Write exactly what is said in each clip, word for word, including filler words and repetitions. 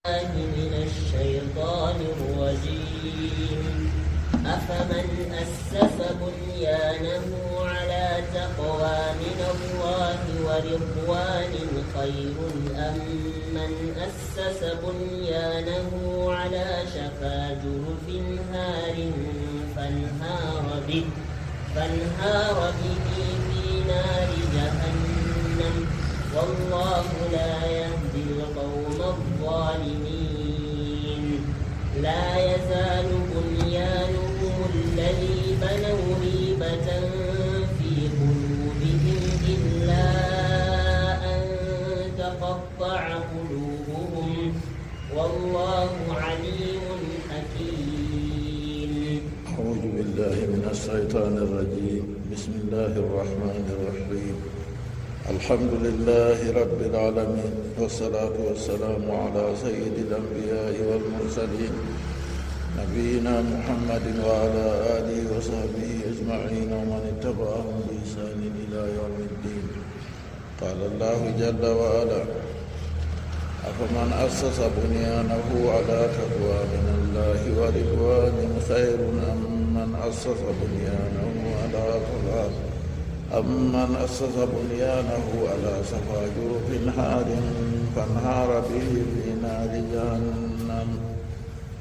بالله من الشيطان الرجيم. أفمن أسس بنيانه على تقوى من الله ورضوان خير أم من أسس بنيانه على شفا جرف هار فانهار به، فانهار به في نار جهنم، والله لا يهدي القوم الظالمين. لا يزال بنيانهم الذي بنوا ريبة في قلوبهم إلا أن تقطع قلوبهم، والله عليم حكيم. أعوذ بالله من الشيطان الرجيم. بسم الله الرحمن الرحيم. الحمد لله رب العالمين، والصلاة والسلام على سيد الأنبياء والمرسلين، نبينا محمد وعلى آله وصحبه أجمعين ومن اتبعهم بإحسان إلى يوم الدين. قال الله جل وعلا: أفمن أسس بنيانه على تقوى من الله ورضوان خير أم من أسس بنيانه على شفا، أم من أسس بنيانه على شفا جرف هار فانهار به في نار جهنم،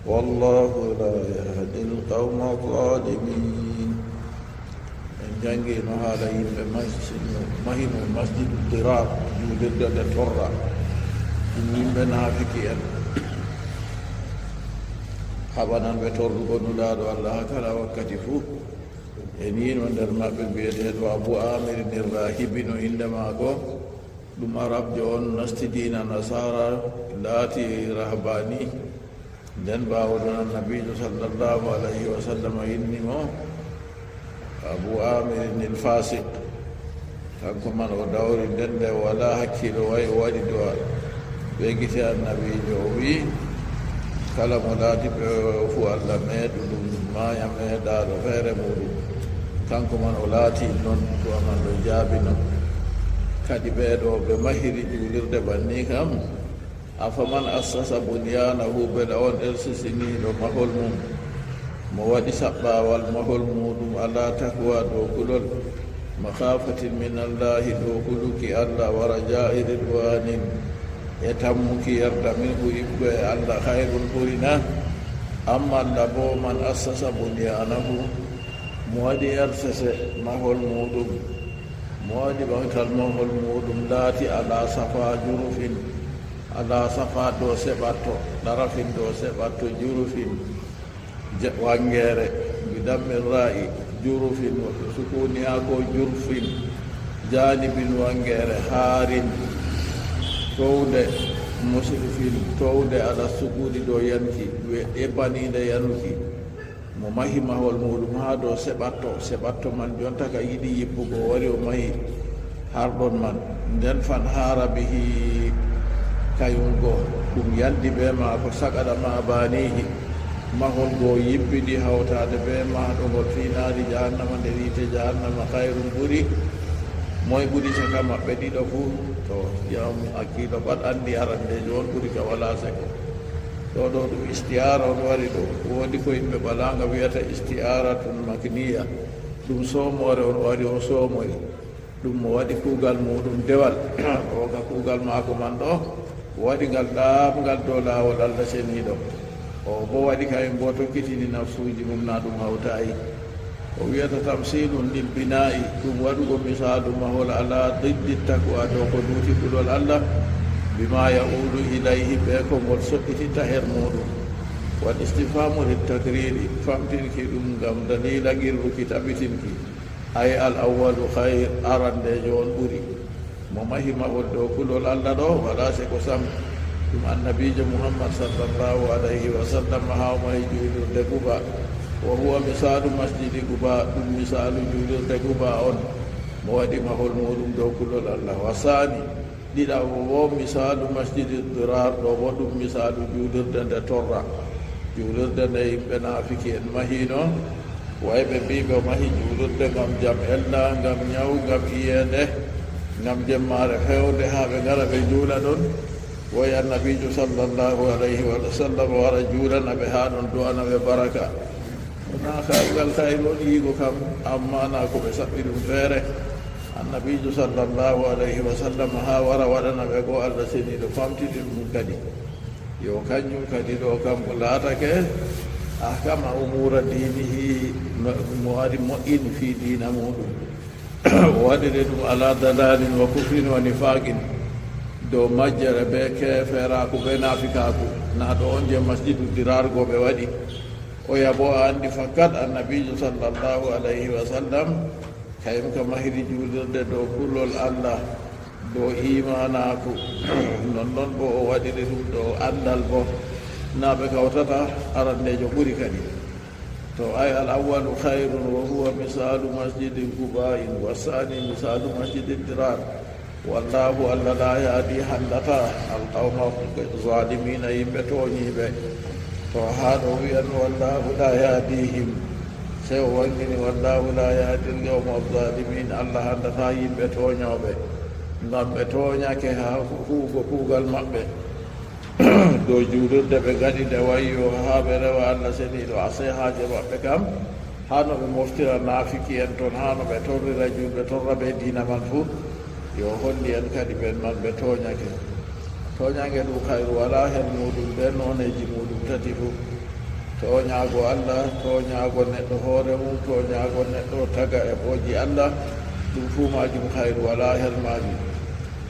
والله لا يهدي القوم الظالمين. En janngiino haala yimɓe mas-, mahino Masjidu Dirar, juulirde nde torra. Ɗum yimɓe naafiki en, haɓananɓe torrugol Nulaaɗo Allah haa kala wakkati fuu. E nii no nder maɓɓe biyeteeɗo Abu Aamir Nirrahibi no innde maako, ɗum Arabjo on, nasti diina Nasaara, laati rahbaani. Nden ɓaawo ɗon Annabiijo sallallahu alayhi wa sallam inni mo Abu Aamirin il Faasiq. Kanko man o dawri nden nde o walaa hakkiilo, wayi o waɗi du'a bee gite Annabiijo, o wi'i, kala mo laati ɓe fuu Allah meeɗu ɗum, maaya meeɗaaɗo feere muuɗum. Kanko man o laati non, du'a man ɗon jaabino. Kadi ɓee ɗo ɓe mahiri juulirde banni kam, أفمن أسس بنيانه, bela on ersisiniiɗo mahol mum, mo waɗi saɓɓaawal mahol muuɗum, على تقوى, dow kulol, مخافة من الله, dow huluki Allah, ورجاء رضوان, e tammuki yarda, منه, iggo e Allah, خير, ɓuri na, أم, malla boo, من أسس بنيانه, mo waɗi ersese mahol muuɗum, mo waɗi ɓawtal mahol muuɗum, laati على شفا جرف, على شفا, dow seɓatto, طرف, dow seɓatto, جرف, ja-, wanngeere, بضم الراء, جرف, wa sukuniha ko جرف, جانب, wanngeere, هار, townde, مشرف, townde, على السقوط, dow yanki, we-, ebbaniinde yanuki. Mo mahi mahol muuɗum haa dow seɓatto, seɓatto man jonta ka yiɗi yibbugo, o wari o mahi harɗon man. Nden, فانهار به, kayum go, ɗum yaldi bee maako, سقط مع بانيه, mahol go yibbidi hawtaade bee mahɗo ngol, في نار جهنم, nder yiite Jahannama, خير, ɓuri. Moy ɓuri caka maɓɓe ɗiɗo fuu? To, jam hakkiilo pat anndi arandeejo on ɓuri ka walaa seko. Ɗo ɗo ɗum isti'aara on wari ɗo. Woodi ko yimɓe balaanga wi'ata isti'aaratun makniya. Ɗum soomoore on wari o soomoyi. Ɗum mo waɗi kuugal muuɗum dewal. O ka kuugal maako man ɗo, o waɗi ngal laaɓngal dow laawol Allah ceniiɗo. O boo waɗi kayum boo tokkitini nafsuuji mum, naa ɗum hawtaayi. O wi'ata تمثيل للبناء, ɗum waɗugo misaalu mahol, على ضد التقوى, dow ko luuti kulol Allah, بما يؤول إليه, bee ko ngol soɓɓititta her muuɗum. والاستفهام للتقرير, famtinki ɗum ngam daliila qirruki, tabitinki. أي الأول خير, arandeejo on ɓuri. Mo mahi mahol dow kulol Allah ɗo, walaa seko sam. Ɗum Annabiijo Muhammad sallallahu alayhi wa sallam haa o mahi juulirde Quba. وهو مثال مسجد قباء, ɗum misaalu juulirde Quba on. Mo waɗi mahol muuɗum dow kulol Allah. والثاني, ɗiɗaɓo boo, مثال مسجد الضرار, ɗo boo ɗum misaalu juulirde nde torra. Juulirde nde yimɓe naafiki en mahino. Way ɓe mbii ɓe mahi juulirde ngam jam ella, ngam nyaw, ngam iyeende, ngam jemmaare feewnde, haa ɓe ngara ɓe njuula ɗon. Woy Annabiijo sallallahu alayhi wa sallam wara juulana ɓe haa ɗon, du'ana ɓe baraka. Wonaa kaaɗugal kayru on yiigo kam, ammaa na ko ɓe saɓɓi ɗum feere. Annabiijo sallallahu alayhi wa sallam haa wara waɗana ɓe ko Allah Seniiɗo famtini ɗum kadi. Yo kanjum kadi ɗo kam ko laatake ahkama umuura diinihi, mo, mo ari moƴƴini fii diina muuɗum. O waɗiri ɗum ala dalalin wa kufrin wa nifaqin, dow majjere be keeferaaku be naafikaaku. Na ɗo on je masjidu dirar go ɓe waɗi. Oya bo a anndi fakat Annabiijo sallallahu alayhi wa sallam, kayum ka mahiri juulirde dow kulol Allah, dow iimaanaaku. Non non bo o waɗiri ɗum dow anndal bo. Na ɓe kawtata arandeejo ɓuri kadi. To ay al awwalu khayrun wa huwa misaalu masjidi Quba'in wa saani misaalu masjidi dirar. Wallahu, Allah la yahdi, handata al qawma zalimina, yimɓe tooñiiɓe. To haa ɗo wi'an wallahu la yahdihim. Sey o wangini wallahu la yahdi al qawma zalimin, Allah handata yimɓe tooñooɓe. Ngam ɓe tooñake haa huugo kuugal maɓɓe. Dow juulirde ɓe ngaɗi nde wayyo haa ɓe rewa Allah Seniiɗo, asee haaje maɓɓe kam, haa no ɓe moftira naafiki'en ton, haa no ɓe torrira juulɓe, torra ɓe diina man fuu. Yo holli en kadi ɓen man ɓe tooñake. Tooñange ɗum hayru walaa her muuɗum, ɓe nooneeji muuɗum tati fuu. Tooñaago Allah, tooñaago neɗɗo hoore mum, tooñaago neɗɗo taga e booji Allah, ɗum fuu maajum hayru walaa her maajum.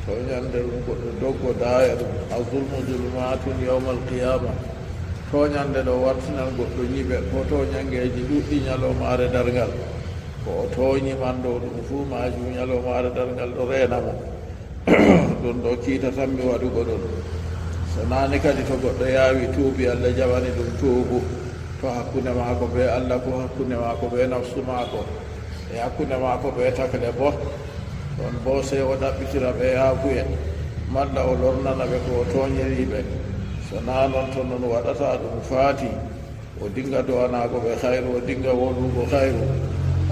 Tooñannde ɗum goɗɗo doggo daaya ɗum. Azulmu zulumaatun yawmal qiyaama. Tooñannde ɗo wartinan goɗɗo ñiiɓe, ko tooñanngeeji ɗuuɗɗi ñalawmaare darngal. Ko o tooñi man ɗo, ɗum fuu maajum ñalawmaare darngal ɗo reena mo. Ɗum ɗo kiita tan mi waɗugo ɗum. So naane kadi to goɗɗo yaawi tuubi, Allah jaɓani ɗum tuubu. To hakkunde maako bee Allah, ko hakkunde maako bee nafsu maako. E hakkunde maako bee takle bo. Ɗon bo sey o ɗaɓɓitira ɓe yaafuye, malla o lornana ɓe ko o tooñiri ɓe. So naa non to non waɗata ɗum faati, o dinga do'anaago ɓe hayru, o dinga wolwugo hayru.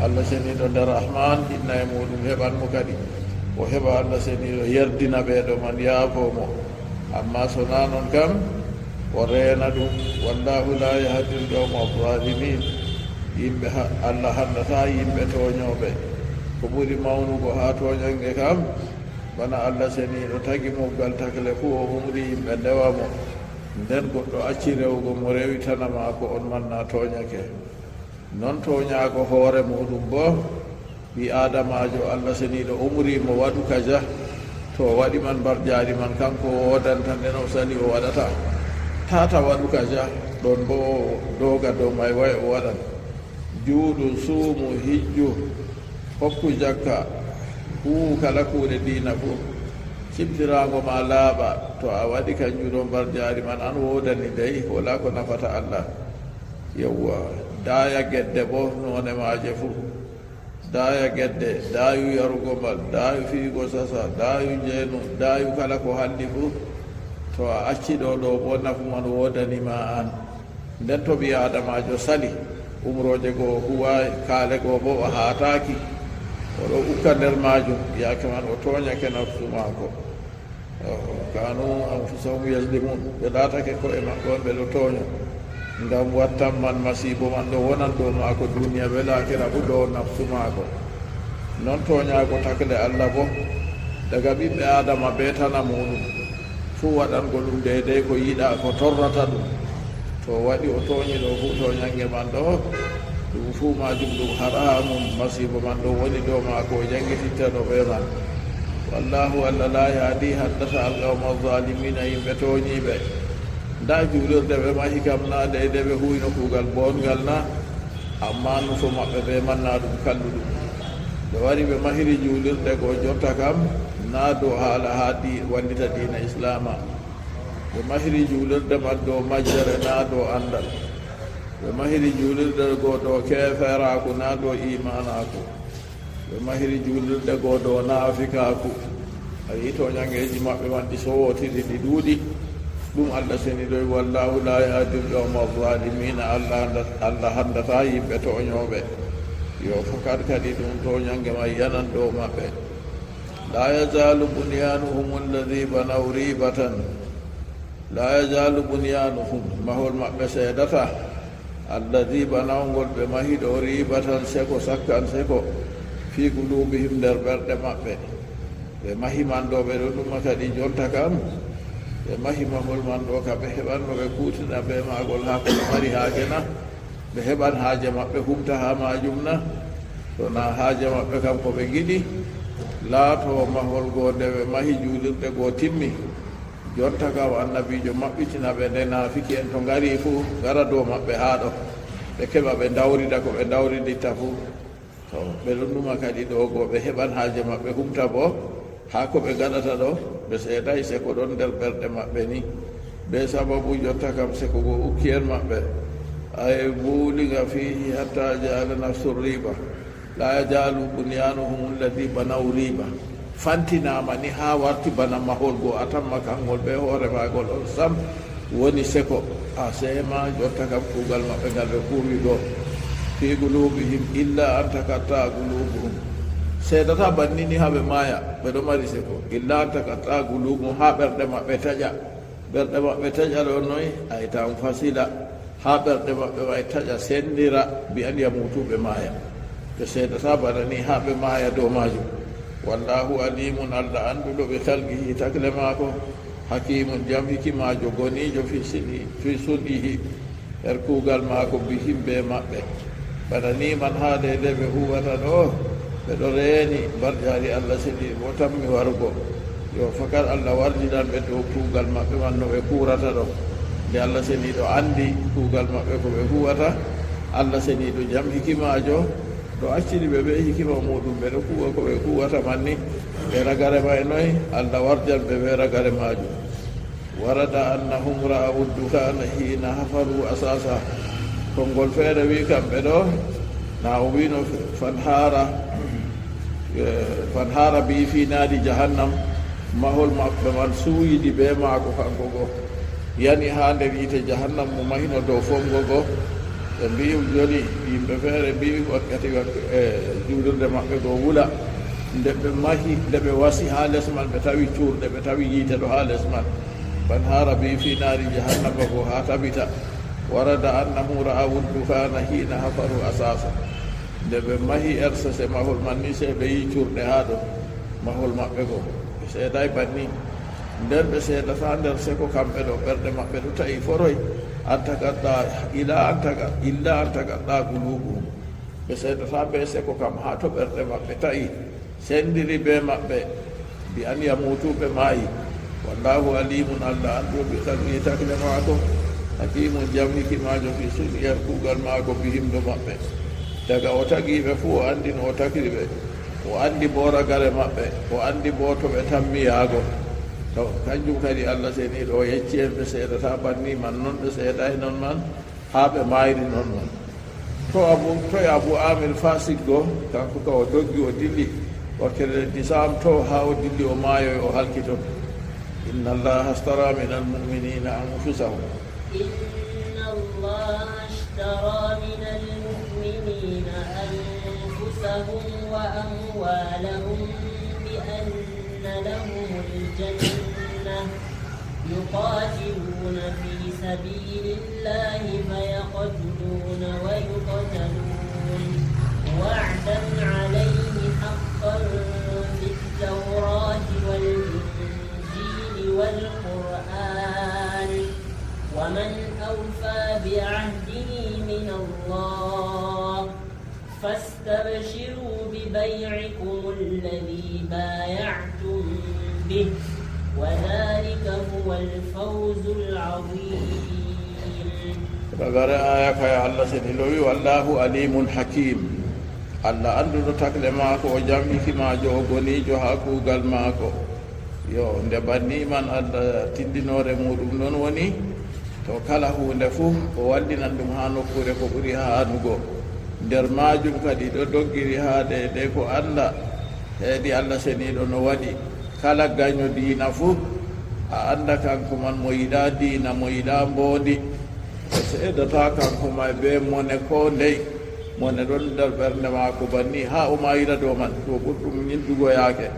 Allah Seniiɗo nder Rahman, inna e muuɗum heɓan mo kadi. O heɓa Allah Seniiɗo yerdina ɓe ɗo man, yaafoo mo. Ammaa so naa non kam, o reena ɗum. Wallahu la yahdil qawma zalimin. Yimɓe ha-, Allah handataa yimɓe tooñooɓe. Ko ɓuri mawnugo haa tooñannge kam, bana Allah Seniiɗo tagi muggal takle fuu, o umri yimɓe ndewa mo. Nden goɗɗo acci rewugo mo rewitana ma ko on man na tooñake. Non tooñaago hoore muuɗum boo, ɓii-aadamaajo Allah Seniiɗo umri mo waɗu kaja, to o waɗi man mbarjaari man, kanko o woodanta, nden o sali o waɗata. Tata waɗu kaja, ɗon boo o dooga dow may, way o waɗan. Juulu, suumu, hijju, hokku jakka, huuwu kala kuuɗe diina fuu. Cimtiraango ma laaɓa, to a waɗi kanjum ɗo mbarjaari man, an woodani dey, walaa ko nafata Allah. Yewwa, daaya gedde boo noone maaje fuu. Daaya gedde, daayu yarugo mbal, daayu fiyugo sasa, daayu njeenu, daayu kala ko halli fuu. To a acci ɗo, ɗo boo nafu man woodani ma an. Nden to ɓii-aadamaajo sali, umrooje goo o huwaay, kaale goo boo o haataaki, o ɗo ukka nder maajum, yaake man o tooñake nafsu maako. Kanu anfusahum yazlimun, ɓe laatake ko'e maɓɓe on ɓe ɗo tooña. Ngam wattan man masiibo man ɗo wonan dow maako duniya bee laakira fuu dow nafsu maako. Non tooñaago takle Allah boo, daga ɓiɓɓe Aadama bee tana muuɗum, fuu waɗango ɗum deydey ko yiɗaa, ko torrata ɗum. To o waɗi o tooñi ɗo fuu, tooñannge man ɗo, ɗum fuu maajum ɗum haraamun, masiibo man ɗo woni dow maako, o janngititteno bee man. Wallahu, Allah laa yahdi, handata al-qawma zaalimiina, yimɓe tooñiiɓe. Ndaa juulirde ɓe mahi kam, naa deydey ɓe huwino kuugal booɗngal na? Ammaa nufo maɓɓe bee man naa ɗum kalluɗum. Ɓe wari ɓe mahiri juulirde go, jonta kam naa dow haala haa di-, wallita diina Islaama. Ɓe mahiri juulirde man dow majjere naa dow anndal. Ɓe mahiri juulirde go dow keeferaaku naa dow iimaanaaku. Ɓe mahiri juulirde go dow naafikaaku. A yi'i tooñanngeeji maɓɓe man ɗi sowotiri, ɗi ɗuuɗi. Ɗum Allah seniiɗo, wallahu la yahdil qawma zaalimiina. Allah handa-, Allah handataa yimɓe tooñooɓe. Yo fakat kadi ɗum tooñannge man yanan dow maɓɓe. La yazaalu bunyaanuhumu alladhi banaw riibatan لا يزال بنيانهم, mahol maɓɓe seedata, الذي بنوا, ngol ɓe mahi ɗo, ريبة, seko, sakkan seko, في قلوبهم, nder ɓerɗe maɓɓe. Ɓe mahi man ɗo, ɓe ɗo ɗuma kadi jonta kam, ɓe mahi mahol man ɗo ka ɓe heɓan no ɓe kuutina bee maagol haa ko ɓe mari haaje na? Ɓe heɓan haaje maɓɓe humta haa maajum na? To na haaje maɓɓe kam ko ɓe ngiɗi, laato mahol go nde ɓe mahi juulirde go timmi. Jonta kam annabiijo maɓɓitina ɓe nde naafiki'en to ngari fuu, ngara dow maɓɓe haa ɗo, ɓe keɓa ɓe ndawrida ko ɓe ndawriditta fuu. To ɓe ɗon numa kadi ɗo go ɓe heɓan haaje maɓɓe humta boo, haa ko ɓe ngaɗata ɗo, ɓe seedaay seko ɗon nder ɓerɗe maɓɓe ni. Bee sababu jonta kam seko go ukki en maɓɓe. أي بولغ فيه حتى جعل نفسه ريبة. لا يزال بنيانهم الذي بنوا ريبة. Fantinaama ni haa warti bana mahol go atamma, kangol bee hoore maagol on sam woni seko. A seema jonta kam kuugal maɓɓe ngal ɓe kuuwi go. في قلوبهم إلا أن تقطع قلوبهم. Seedata banni ni haa ɓe maaya, ɓe ɗo mari seko. إلا أن تقطع قلوبهم, haa ɓerɗe maɓɓe taƴa. Ɓerɗe maɓɓe taƴa ɗo noy? أي تنفصل. Haa ɓerɗe maɓɓe may taƴa, senndira, بأن يموتوا, ɓe maaya. Ɓe seedata bana ni haa ɓe maaya dow maajum. والله عليم, Allah annduɗo, بخلقه, takle maako. حكيم, jam hikimaajo, goniijo, في صنعه, في صنعه, nder kuugal maako, بهم, bee maɓɓe. Bana ni man haa deydey ɓe huuwata ɗo, ɓe ɗo reeni mbarjaari Allah seniiɗo mo tammi warugo. Yo, fakat Allah warjinan ɓe dow kuugal maɓɓe man no ɓe kuuwrata ɗo. Nde Allah seniiɗo anndi kuugal maɓɓe ko ɓe huuwata, Allah seniiɗo jam hikimaajo, ɗo accini ɓe bee hikima muuɗum, ɓe ɗo kuuwa ko ɓe kuuwata man ni. Ɓe ragare may noy? Allah warjan ɓe bee ragare maajum. ورد أنهم رأوا الدخان حين حفروا أساسها. Konngol feere wi kamɓe ɗo, na o wino فانهار, eh, فانهار به في نار جهنم, mahol maɓɓe man suuyidi bee maako kanko go. Yani haa nder yiite jahannam mo mahino dow fongo go. Ɓe mbi'i joni, yimɓe feere mbi'i wakkati, eh, juulirde maɓɓe go wula. Nde ɓe mahi, nde ɓe wasi haa les man, ɓe tawi cuurɗe, ɓe tawi yiite ɗo haa les man. فانهار به في نار جهنم, go haa tabita. ورد أنهم رأوا الدخان حين حفروا أساسها. Nde ɓe mahi ersese mahol man ni, sey ɓe yi'i cuurɗe haa ɗon, mahol maɓɓe go. Ɓe seedaay banni. Nden ɓe seedata nder seko kamɓe ɗo, ɓerɗe maɓɓe ɗo ta'i foroy. أن تقطع, إلى أن تق-, إلا أن تقطع قلوبهم. Ɓe seedata bee seko kam haa to ɓerɗe maɓɓe ta'i, senndiri bee maɓɓe, بأن يموتوا, ɓe maayi. والله عليم, Allah annduɗo, بخلقه, takle maako. حكيم, jam hikimaajo, في صنعه, nder kuugal maako, بهم, dow maɓɓe. Daga o tagi ɓe fuu, o anndi no o tagiri ɓe. O anndi boo ragare maɓɓe, o anndi boo to ɓe tammi yahgo. To, kanjum kadi Allah seniiɗo o yecci en, ɓe seedata banni man non, ɓe seedaay non man, haa ɓe maayri non man. To Abu, to e Abu Amir Fasik go, kanko ka o doggi o dilli, wakkere Disaam to haa o dilli o maayoy o halki ton. إن الله اشترى من المؤمنين أنفسهم. إن الله اشترى من المؤمنين أنفسهم وأموالهم بأن لهم الجنة. يقاتلون في سبيل الله فيقتلون ويقتلون. وعدا عليه حقا في التوراة والإنجيل والقرآن. ومن أوفى بعهده من الله. فاستبشروا ببيعكم الذي بايعتم به، وذلك هو الفوز العظيم. Ragare aaya kaya Allah seni lowi, والله عليم حكيم. Allah annduɗo takle maako, o jam hikimaajo, o goniijo haa kuugal maako. Yo, nde banni man Allah tindinoore muuɗum non woni, to kala huunde fuu, o wallinan ɗum haa nokkuure ko ɓuri haanugo. Nder maajum kadi ɗo doggiri haa deydey ko annda heedi Allah seniiɗo no waɗi. Kala gaño diina fuu, a annda kanko man mo yiɗaa diina, mo yiɗaa mboondi. O seedata kanko may bee mone koo ndey. Mone ɗon nder ɓernde maako banni haa o maayira dow man. Ɗum ɓurɗum nyiddugo yaake.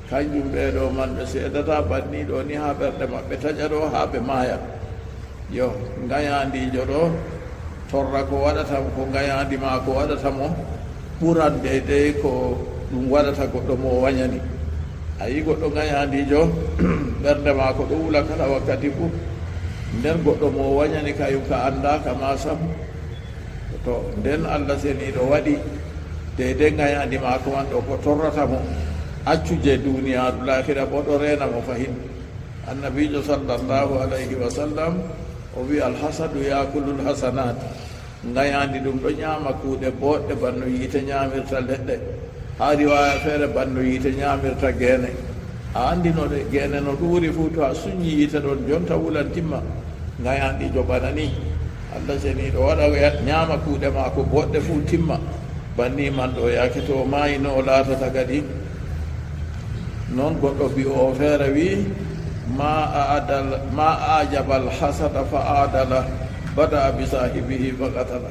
Kanjum ɓee ɗo man ɓe seedata banni ɗo ni haa ɓerɗe maɓɓe taƴa ɗo haa ɓe maaya. Yo, ngayaandiijo ɗo torra ko waɗata mo, ko ngayaandi maako waɗata mo ɓuran deydey ko ɗum waɗata goɗɗo mo o wanyani. A yi goɗɗo ngayaandiijo, ɓernde maako ɗo wula kala wakkati fuu. Nden goɗɗo mo o wanyani kayum ka anndaaka ma sam. To nden Allah seniiɗo waɗi deydey ngayaandi maako man ɗo ko torrata mo, accu je duuniyaaru, laakira bo ɗo reena mo fahin. Annabiijo sallallahu alayhi wa sallam o wi, "Alhasadu yaakulul hasanat." Ngayaandi ɗum ɗo ɲaama kuuɗe booɗɗe banno yiite ɲaamirta leɗɗe. Haa riwaaya feere, banno yiite ɲaamirta geene. A anndi no ɗe geene no ɗuuri fuu, to a suɲɲi yiite ɗon jonta wulan timma. Ngayaandiijo bana ni, Allah seniiɗo waɗa ya-, ɲaama kuuɗe maako booɗɗe fuu timma. Banni man ɗo yaake to o maayi no o laatata kadi. Non goɗɗo bi'oowo feere wi'i, "Ma a'adal-, ma a'jabal hasada fa adala, bada'a bi saahibihi fa qatala."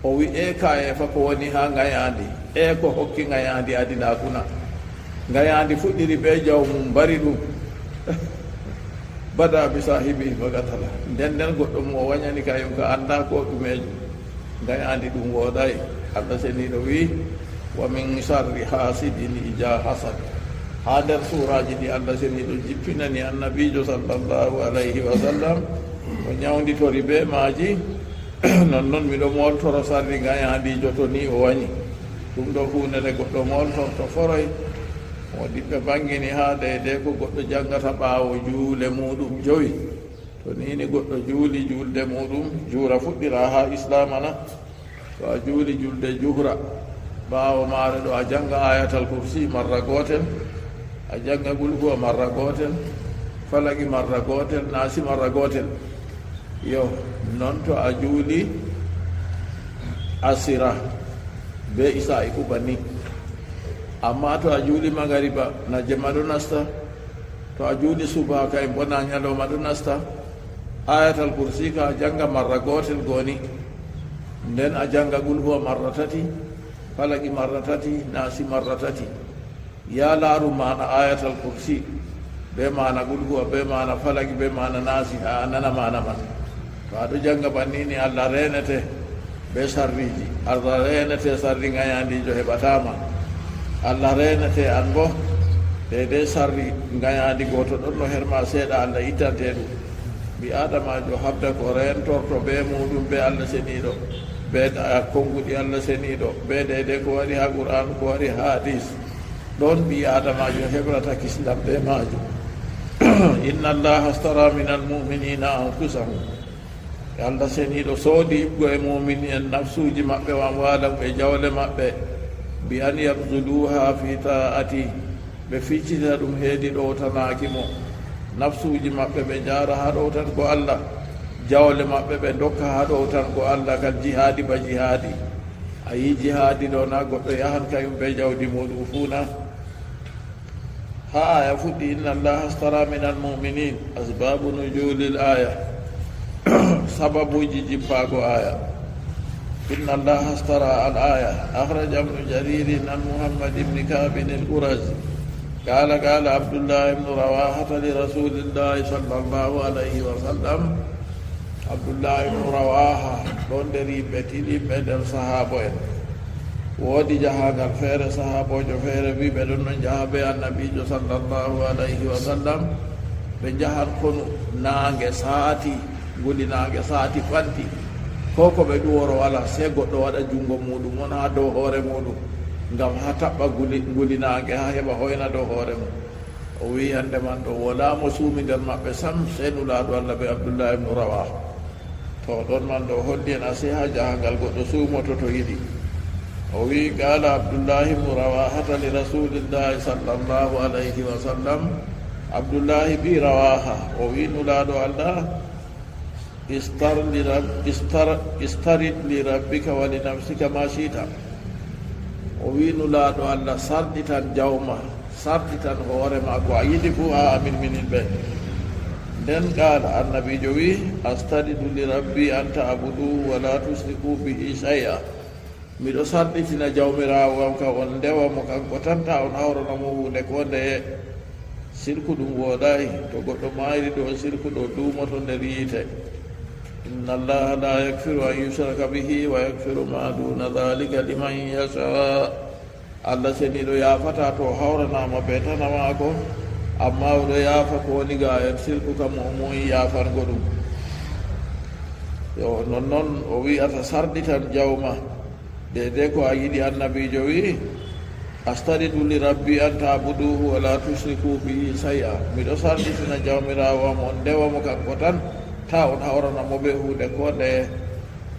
O wi, "E kaye fa ko woni haa ngayaandi, e ko hokki ngayaandi adinaaku na? Ngayaandi fuɗɗiri bee jawmum mbari ɗum." "Bada'a bi saahibihi fa qatala." Nden nden goɗɗo mo o wanyani kayum ka anndaa ko ɗumeejum. Ngayaandi ɗum woodaay. Allah seniiɗo wi, "Wa min sharri hasidin ija hasad." Haa nder suuraaji ɗi Allah seniiɗo jippinani annabiijo sallallahu alayhi wa sallam, o ɲawnditori bee maaji. Nonnon miɗo mooltoro sarri ngayaandiijo to ni o wanyi. Ɗum ɗo huunde nde goɗɗo mooltorto foroy. Moodiɓɓe banngini haa deydey ko goɗɗo janngata ɓaawo juule muuɗum jowi. To ni ni goɗɗo juuli juulde muuɗum, juura fuɗɗira haa Islaama na. To a juuli juulde juhra, ɓaawo maare ɗo a jannga Ayatal Kursi marra gootel, a jannga Qul Huwa marra gootel, Falaki marra gootel, Naasi marra gootel. Yo, non to a juuli asira bee isaa'i fu banni. Amma to a juuli magariba, na jemma ɗo nasta. To a juuli subaka en bo, na ɲalawma ɗo nasta. Ayatal Kursi ka a jannga marra gootel goni. Nden a jannga Qul Huwa marra tati, Falaki marra tati, Naasi marra tati. Yaa laaru maana Ayatal Kursi, bee maana Qul Huwa, bee maana Falaki, bee maana Naasi, haa a nana maana man. To a ɗo jannga banni ni, Allah reenete bee sarriiji. Allah reenete sarri ngayaandiijo heɓataa ma. Allah reenete an bo, deydey sarri ngayaandi gooto ɗon no her ma seeɗa, Allah ittante ɗum. Ɓii Aadamaajo habda ko reentorto bee muuɗum, bee Allah seniiɗo, bee da-, konnguɗi Allah seniiɗo, bee deydey ko wari haa Qur'aanu, ko wari haa hadiis. Ɗon ɓii Aadamaajo heɓrata kisndam bee maajum. Inna Allaha ashtara minal mu'minina anfusahum. Allah seniiɗo soodi iggo e muumini en nafsuuji maɓɓe, wa amwaalahum e jawle maɓɓe, bi an yabzuluha fi ta'ati, ɓe ficcita ɗum heedi ɗowtanaaki mo. Nafsuuji maɓɓe ɓe njaara haa ɗowtango Allah, jawle maɓɓe ɓe ndokka haa ɗowtango Allah, kal jihaadi ba jihaadi. A yi jihaadi ɗo, na goɗɗo yahan kayum bee jawdi muuɗum fuu na? Haa aya fuɗɗi, "Inna Allaha ashtara minal mu'minin." Asbabu nuzulil aya. Sababuuji jippaago aya. "Inna Allaha ashtara" al aya. Akhraja Ibnu Jaririn an Muhammad ibn Ka'bin al-Qurazi. Qala, qala Abdullah ibn Rawahata li Rasulillahi sallallahu alayhi wa sallam. Abdullahi ibnu Rawaha ɗon nder yimɓe tiɗɗinɓe nder sahaabo en. Woodi jahaangal feere, sahaaboojo feere wi ɓe ɗon non jaha bee Annabiijo sallallahu alayhi wa sallam. Ɓe njahan konu, naange saati, nguli naange saati fanti. Ko ko ɓe ɗuworo walaa, sey goɗɗo waɗa junngo muuɗum on haa dow hoore muuɗum, ngam haa taɓɓa nguli, nguli naange, haa heɓa hoyna dow hoore mum. O wi'i, "Hannde man ɗo, walaa mo suumi nder maɓɓe sam, sey Nulaaɗo Allah bee Abdullahi ibnu Rawaha." To, ɗon man ɗo holli en asee haa jahangal goɗɗo suumoto to yiɗi. O wi'i, "Qaala Abdullahi ibnu Rawahata li Rasulillahi sallallahu alayhi wa sallam." Abdullahi ɓii Rawaha, o wi'i Nulaaɗo Allah, "Istar li rab-, istar, istarid li rabbika wa li nafsika ma shi'ta." O wi'i Nulaaɗo Allah, "Sarɗitan jawma, sarɗitan hoore ma ko a yiɗi fuu, haa amin minin ɓe." Nden qaala, Annabiijo wi'i, "Astaridu li rabbi an ta'buduhu wa la tushriku bihi shay'a." Miɗo sarɗitina Jawmiraawo am ka on ndewa mo kanko tan, taa on hawrana mo huunde koo ndeye. Sirku ɗum wooɗaay. To goɗɗo maayri dow sirku, ɗo duumoto nder yiite. Inna Allaha la yakfiru an yushraka bihi wa yakfiru ma duna dhalika liman yasha. Allah seniiɗo yaafataa to o hawranaama bee tan maako, ammaa o ɗo yaafa ko woni gaayat sirku kam, o muuyi yaafango ɗum. Yo, nonnon o wi'ata sarɗitan Jawma, deydey ko a yiɗi. Annabiijo wi'i, "Astaridu li rabbi an ta'buduhu wa la tushriku bihi shay'a." Miɗo sarɗitina Jawmiraawo am on ndewa mo kanko tan, taa on hawrana mo bee huunde koo ndeye.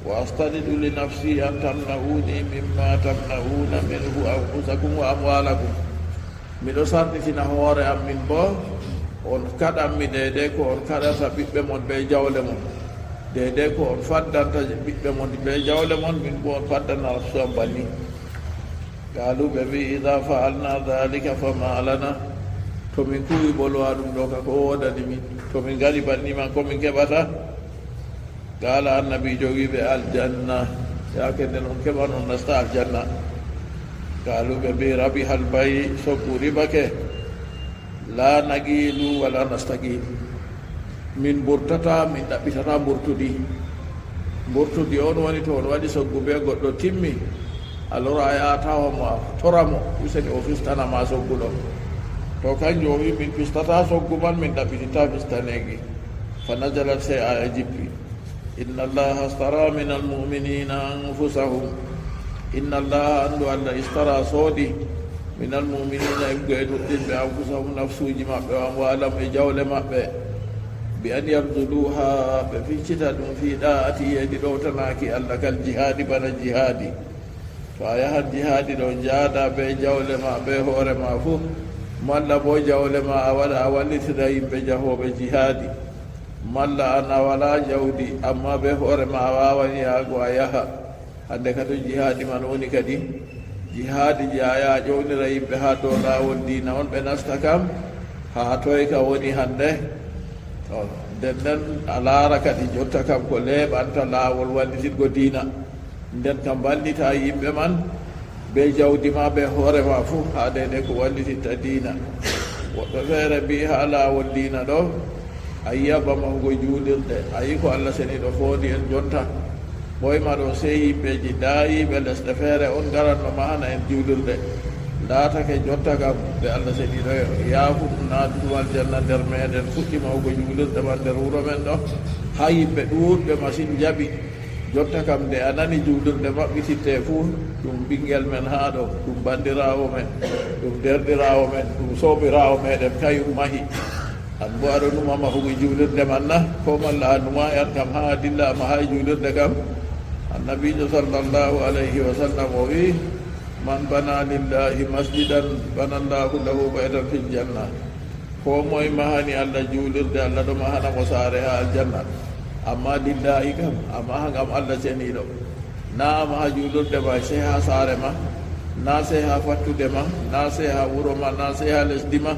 "Wa astaridu li nafsi an tamna'uni mimma tamna'una minhu anfusakum wa amwalakum." Miɗo sarɗitina hoore am min boo, on kaɗan mi deydey ko on kaɗata ɓiɓɓe mon bee jawle mon. Deydey ko on faddanta ɓiɓɓe mon bee jawle mon, min boo on faddana nafsu am banni. Qaalu, ɓe mbi'i, "Idha fa'alna dhalika fama lana." To min kuuwi ɓolwa ɗum ɗo ka, ko woodani min? To min ngaɗi banni man, ko min keɓata? Qaala, annabiijo wi'i ɓe, "Aljanna." Yaake nden on keɓan, on nasta aljanna. Qaalu, ɓe mbi'i, "Rabihal bay', soggu ribake. La nagilu wala nastagilu." Min mburtataa, min ɗaɓɓitataa mburtudi. Mburtudi on woni to on waɗi soggu bee goɗɗo timmi, a lora a yaha tawa mo, a tora mo, useni o fistana ma soggu ɗon. To kanjum o wi, "Min fistataa soggu man, min ɗaɓɓititta fistaneegi." Fa nazalat, sey aya jippi. Inna Allaha astara minal mu'minina anfusahum. Inna Allaha, anndu Allah, istara, soodi, minal mu'minina, iggo e nuɗɗinɓe, anfusahum, nafsuuji maɓɓe, wa amwalahum, e jawle maɓɓe, bi an yabduluha, ɓe ficcita ɗum, fi da'ati, e ɗi ɗowtanaaki Allah, kal jihaadi, bana jihaadi. To a yahan jihaadi ɗo, njaada bee jawle ma, bee hoore ma fuu, malla boo jawle ma a waɗa a wallitira yimɓe jahooɓe jihaadi, malla an a walaa jawdi, ammaa bee hoore ma a waawan yahgo a yaha. Hannde ka to jihaadi man woni kadi? Jihaadi je a yaha ƴownira yimɓe haa dow laawol diina on, ɓe nasta kam, haa toy ka woni hannde? To, nden nden a laara kadi jotta kam ko leeɓanta laawol wallititgo diina. Nden kam mballita yimɓe man bee jawdi ma, bee hoore ma fuu, haa deydey ko wallititta diina. Woɗɓe feere mbi'i haa laawol diina ɗo, a yi'a ba mahugo juulirɗe, a yi'i ko Allah seniiɗo foondi en jonta. Ɓooyma ɗo sey yimɓeeji daayiiɓe lesɗe feere on ngaranno mahana en juulirɗe. Laatake jotta kam ɓe Allah seniiɗo yaafu ɗum naatuɗum aljanna nder meeɗen, fuɗɗi mahugo juulirɗe man nder wuro men ɗo, haa yimɓe ɗuuɗɓe masin njaɓi. Jotta kam, nde a nani juulirde maɓɓititte fuu, ɗum ɓinngel men haa ɗo, ɗum banndiraawo men, ɗum deerɗiraawo men, ɗum soobiraawo meeɗen, kayum mahi. An boo aɗo numa mahugo juulirde man na? Ko malla a numaay an kam haa a dilla a mahaay juulirde kam? Annabiijo sallallahu alayhi wa sallam o wi'i, "Man bana lillahi masjidan bana Allahu lahu baytan fil janna." Koo moy mahani Allah juulirde, Allah ɗo mahana mo saare haa aljanna. Ammaa lillahi kam, a maha ngam Allah ceniiɗo. Naa a maha juulirde ma sey haa saare ma, naa sey haa fattude ma, naa sey haa wuro ma, naa sey haa lesdi ma,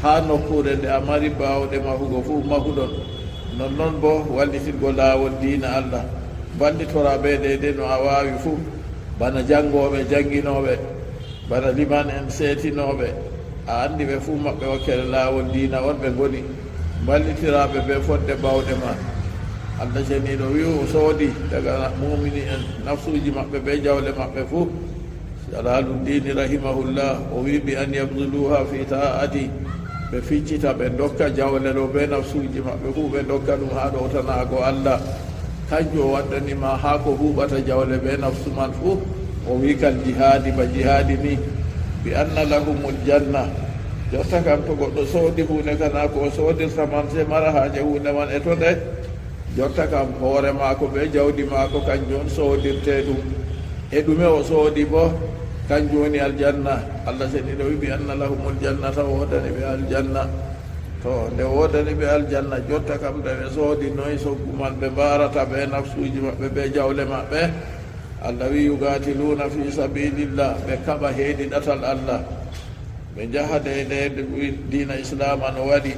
haa nokkuure nde a mari baawɗe mahugo fuu mahuɗon. Nonnon boo wallitirgo laawol diina Allah. Mballitora bee deydey no a waawi fuu, bana janngooɓe, jannginooɓe. Bana liman'en seetinooɓe, a anndi ɓe fuu maɓɓe wakkere laawol diina on ɓe ngoni, mballitiraaɓe bee fodde baawɗe ma. Allah ceniiɗo wi'i o soodi daga muumini'en nafsuuji maɓɓe bee jawle maɓɓe fuu. Jalaaluddin rahimahullah o wi'i, "Bi an yabduluha fi ta'ati." Ɓe ficcita, ɓe ndokka jawle ɗo bee nafsuuji maɓɓe fuu, ɓe ndokka ɗum haa ɗowtanaago Allah. Kanjum o waddani ma haa ko huuɓata jawle bee nafsu man fuu. O wi'i kal jihaadi, ba jihaadi ni. Bi anna lahumul janna. Jotta kam, to goɗɗo soodi huunde, kanaa ko o soodirta man, sey mara haaje huunde man e to nde. Jotta kam, hoore maako bee jawdi maako, kanjum on soodirtee ɗum. E ɗume o soodi boo? Kanjum woni aljanna. Allah seniiɗo wi'i, "Bi anna lahumul jannata," o woodani ɓe aljanna. To, nde woodani ɓe aljanna, jotta kam, nde ɓe soodi, noy soggu man ɓe mbaarata bee nafsuuji maɓɓe, bee jawle maɓɓe? Allah wi'i, "Yuqaatiluuna fi sabiilillah," ɓe kaɓa heedi ɗatal Allah. Ɓe njaha deydey nde diina Islaama no waɗi,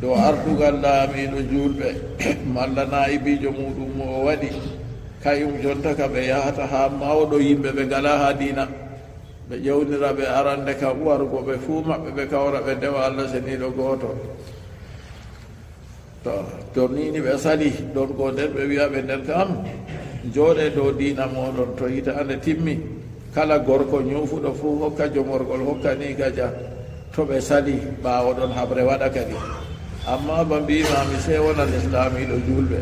dow ardugal laamiiɗo juulɓe, malla naa'ibiijo muuɗum mo o waɗi. Kayum jonta ka ɓe yahata haa mawɗo yimɓe ɓe ngalaa haa diina. Ɓe ƴewnira ɓe arande ka wargo ɓe fuu maɓɓe ɓe kawra ɓe ndewa Allah seniiɗo gooto. To, to niini ɓe sali ɗon goo nden ɓe wi'a ɓe nden kam, njooɗe dow diina mooɗon to hitaande timmi. Kala gorko ñuufuɗo fuu hokka jomorgol hokka ni gaja. To ɓe sali ɓaawo ɗon haɓre waɗa kadi. Amma ba mbiima mi sey wona lislaamiiɗo juulɓe.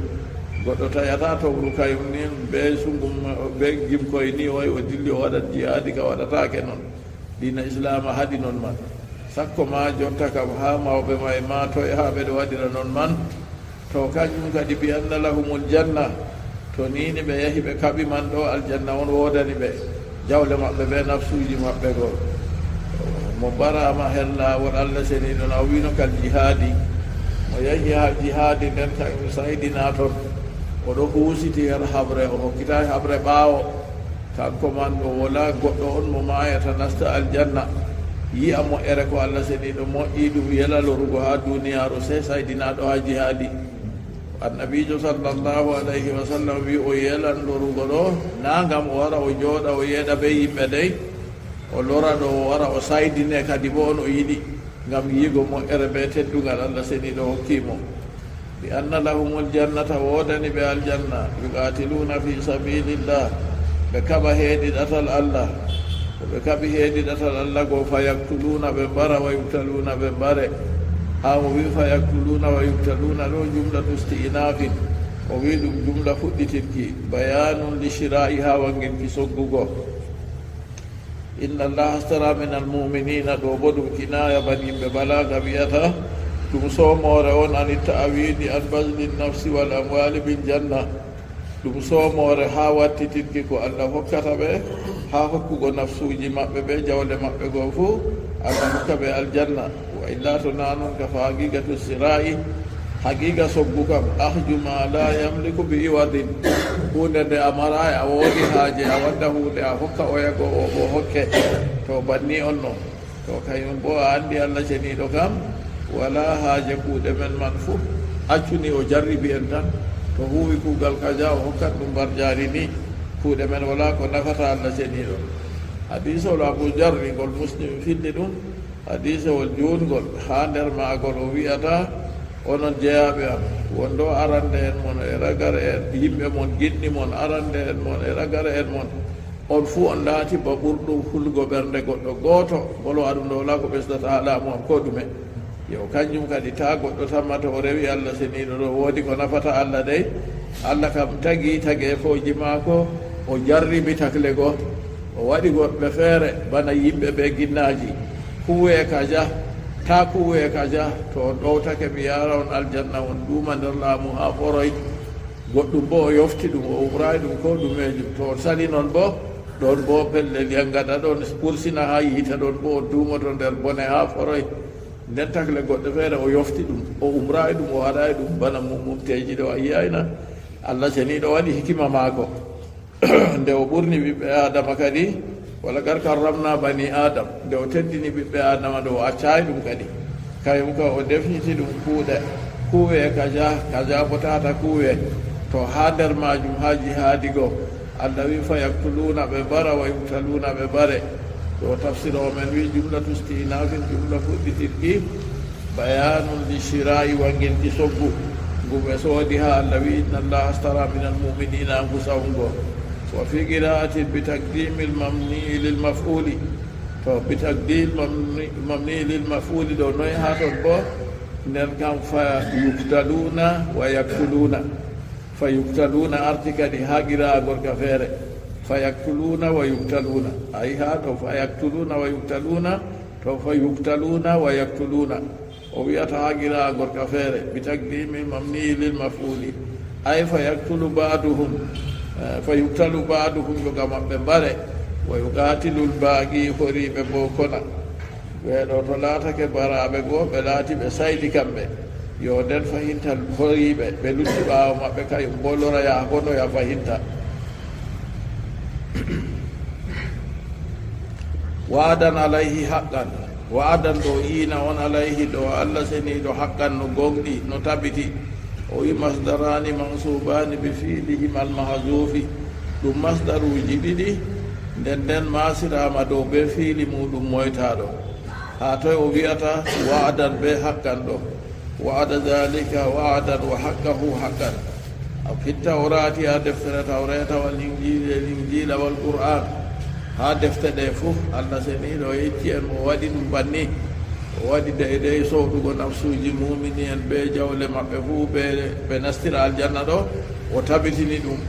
Goɗɗo taƴata towru kayum ni bee sungum bee gimkoy ni oy o dilli o waɗat jihaadi ka waɗataake non. Diina islaama haɗi non man. Sakko ma jonta kam haa mawɓe ma e ma toy haa ɓe ɗo waɗira non man. To kanjum kadi bi anna lahumul janna. To niini ɓe yahi ɓe kaɓi man ɗo aljanna on woodani ɓe. Jawle maɓɓe bee nafsuuji maɓɓe goo. Mo mbaraama her laawol Allah seniiɗo na o wiino kal jihaadi. Mo yahi haa jihaadi nden kanjum saydina ton. O ɗo huusiti her haɓre o hokkitaay haɓre ɓaawo. Kanko man o wala goɗɗo on mo maayata nasta aljanna. Yi'a moƴƴere ko Allah seniiɗo moƴƴi ɗum yela lorugo haa duniyaaru sey saydinaaɗo haa jihaadi. Annabiijo sallallahu alayhi wa sallam wi o yelan lorugo ɗo naa ngam o wara o jooɗa o yeeɗa bee yimɓe dey. O lora ɗo o wara o saydine kadi bo on o yiɗi ngam yi'ugo moƴƴere bee teddungal Allah seniiɗo hokki mo. Bi anna lahumul jannata woodani ɓe aljanna yuqatiluna fi sabilillah ɓe kaɓa heedi ɗatal Allah. To ɓe kaɓi heedi ɗatal Allah goo fa yaktuluna ɓe mbara wa yuktaluna ɓe mbare. Haa o wi fa yaktuluna wa yuktaluna ɗo jumlatu isti'nafin. O wi ɗum jumla fuɗɗitirki bayanun li shira'i haa wanginki soggugo. Inna allaha astara min almuminina ɗo bo ɗum kinaya ban yimɓe balaga wi'ata ɗum somoore on ani ta'awidi an bazli nafsi wal amwali bil janna. Ɗum somoore haa wattitirki ko Allah hokkata ɓe haa hokkugo nafsuuji maɓɓe bee jawle maɓɓe goo fuu Allah hokka ɓe aljanna. Wa illa to naa non ka fa haqiqatu sira'i. Haqiqa soggu kam ahju ma la yamliku bi iwadin. Huunde nde a maraay a woodi haaje a wadda huunde a hokka oya goo o bo hokke. To banni on non. To kayum bo a anndi Allah ceniiɗo kam walaa haaje kuuɗe men man fuu. Accu ni o jarribi en tan. To huuwi kuugal kaja o hokkat ɗum mbarjaari ni. Kuuɗe men walaa ko nafata Allah ceniiɗo. Hadiisol Abu Jarri ngol Muslim filli ɗum. Hadiisewol juutngol haa nder maagol o wi'ata, onon jeyaaɓe am, won ɗo arande en mon e ragare en yimɓe mon giɗɗi mon arande en mon e ragare en mon. On fuu on laati ba ɓurɗum hulgo ɓernde goɗɗo gooto, mbolo aɗum ɗo walaa ko ɓesdata haa laamu am koo ɗume. Yo kanjum kadi taa goɗɗo tammata o rewi Allah seniiɗo ɗo woodi ko nafata Allah dey. Allah kam tagi tageefooji maako, o jarribi takle goo. O waɗi goɗɓe feere bana yimɓe bee ginnaaji. Kuwee ka jah, taa kuwee ka jah, to on ɗowtake mi yaara on aljanna on duuma nder laamu haa foroy. Goɗɗum boo o yofti ɗum o umraay ɗum koo ɗumeejum. To on sali non boo, ɗon boo pellel yangata ɗon pursina haa yiite ɗon boo o duumoto nder bone haa foroy. Nden takle goɗɗo feere o yofti ɗum o umraay ɗum o haɗaay ɗum bana mumumteeji ɗo a yi'ayna. Allah ceniiɗo waɗi hikima maako. Nde o ɓurni ɓiɓɓe aadama kadi wala gar karramna bani aadam nde o teddini ɓiɓɓe aadama ɗo o accaay ɗum kadi. Kayum ka o defniti ɗum kuuɗe kuuwe kaja kaja bo tata kuuwe. To haa nder maajum haa jihaadi goo Allah wi fa yaktuluuna ɓe mbara wa yuktaluuna ɓe mbare. Ɗo tafsiroo men wi jumlatu istinafin jumla fuɗɗitirki. Bayanun li shira'i wanginki soggu ngu ɓe soodi haa Allah wi inna allaha astara min almuminina anfusahum go. Wa fi qira'atin bi taqdimil mamni lil maf'uli. To bi taqdim mamni lil maf'uli ɗo noy haa ton bo nden kam fa yuktaluna wa yaktuluna. Fa yuktaluna arti kadi haa qira'a gorka feere. Fa yaktuluna wa yuktaluna. Ayi haa to fa yaktuluna wa yuktaluna. To fa yuktaluna wa yaktuluna. O wi'ata haa qira'a gorka feere bi taqdimi mamni lil maf'uli. Ay fa yaktulu ba'duhum. Fa yuktalu ba'duhum yoga maɓɓe mbare. Wa yuqatilul baqi horiiɓe boo kona. Ɓee ɗo to laatake baraaɓe goo ɓe laati ɓe sayɗi kamɓe. Yo nden fahinta horiiɓe ɓe lutti ɓaawo maɓɓe kayum boo lora yaha bonoya fahinta. Wa'adan alayhi haqqan. Wa'adan ɗo iina on alayhi ɗo Allah seniiɗo haqqan no goongɗi no tabiti. O wi masdaraani mansuubaani bi fiilihim almahzuufi, ɗum masdaruuji ɗiɗi, nden nden maasiraama dow bee fiili muuɗum moytaaɗo. Haa toy o wi'ata wa'adan bee haqqan ɗo? Wa'ada zaalika wa'adan wa haqqahu haqqan. A fi tawraati, haa deftere tawreeta, wal injiili e linjiila, wal qur'aan. Haa defte ɗe fuu, Allah seniiɗo o yecci en o waɗi ɗum banni. O waɗi deydey soodugol nafsuuji muumini en bee jawle maɓɓe fuu, bee ɓe nastira aljanna ɗo, o tabitini ɗum.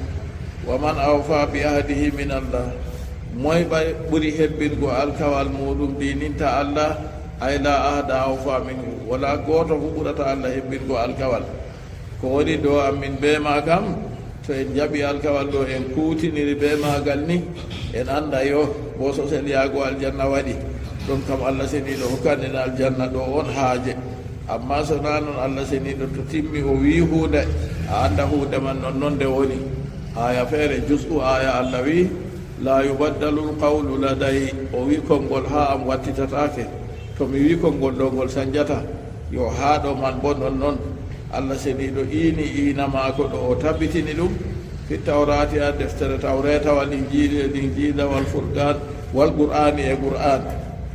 Wa man awfa bi ahdihi min Allah. Moy ɓay ɓuri hebbingo alkawal muuɗum diininta Allah? Ay la ahda awfa minhu. Walaa gooto fuu ɓurata Allah hebbingo alkawal. Ko woni dow amin bee maa kam, to en njaɓi alkawal ɗo, en kuutiniri bee maagal ni, en annda yo boo sosel yaago aljanna waɗi. Ɗon kam Allah seniiɗo hokkan en aljanna ɗo on haaje. Ammaa so naa non, Allah seniiɗo to timmi o wi'i huunde, a annda huunde man non non nde woni. Aaya feere, juz'u aaya, Allah wi'i, "Laa yubaddalu alqawlu laday." O wi'i, "Konngol haa am wattitataake. To mi wi'i konngol ɗo, ngol sanjata." Yo haa ɗo man boo non non. Allah seniiɗo iini iina maako ɗo o tabitini ɗum. Fi tawraati, haa deftere tawreeta, wal injiili e linjiila, wal furqaan, wal qur'aani e qur'aan.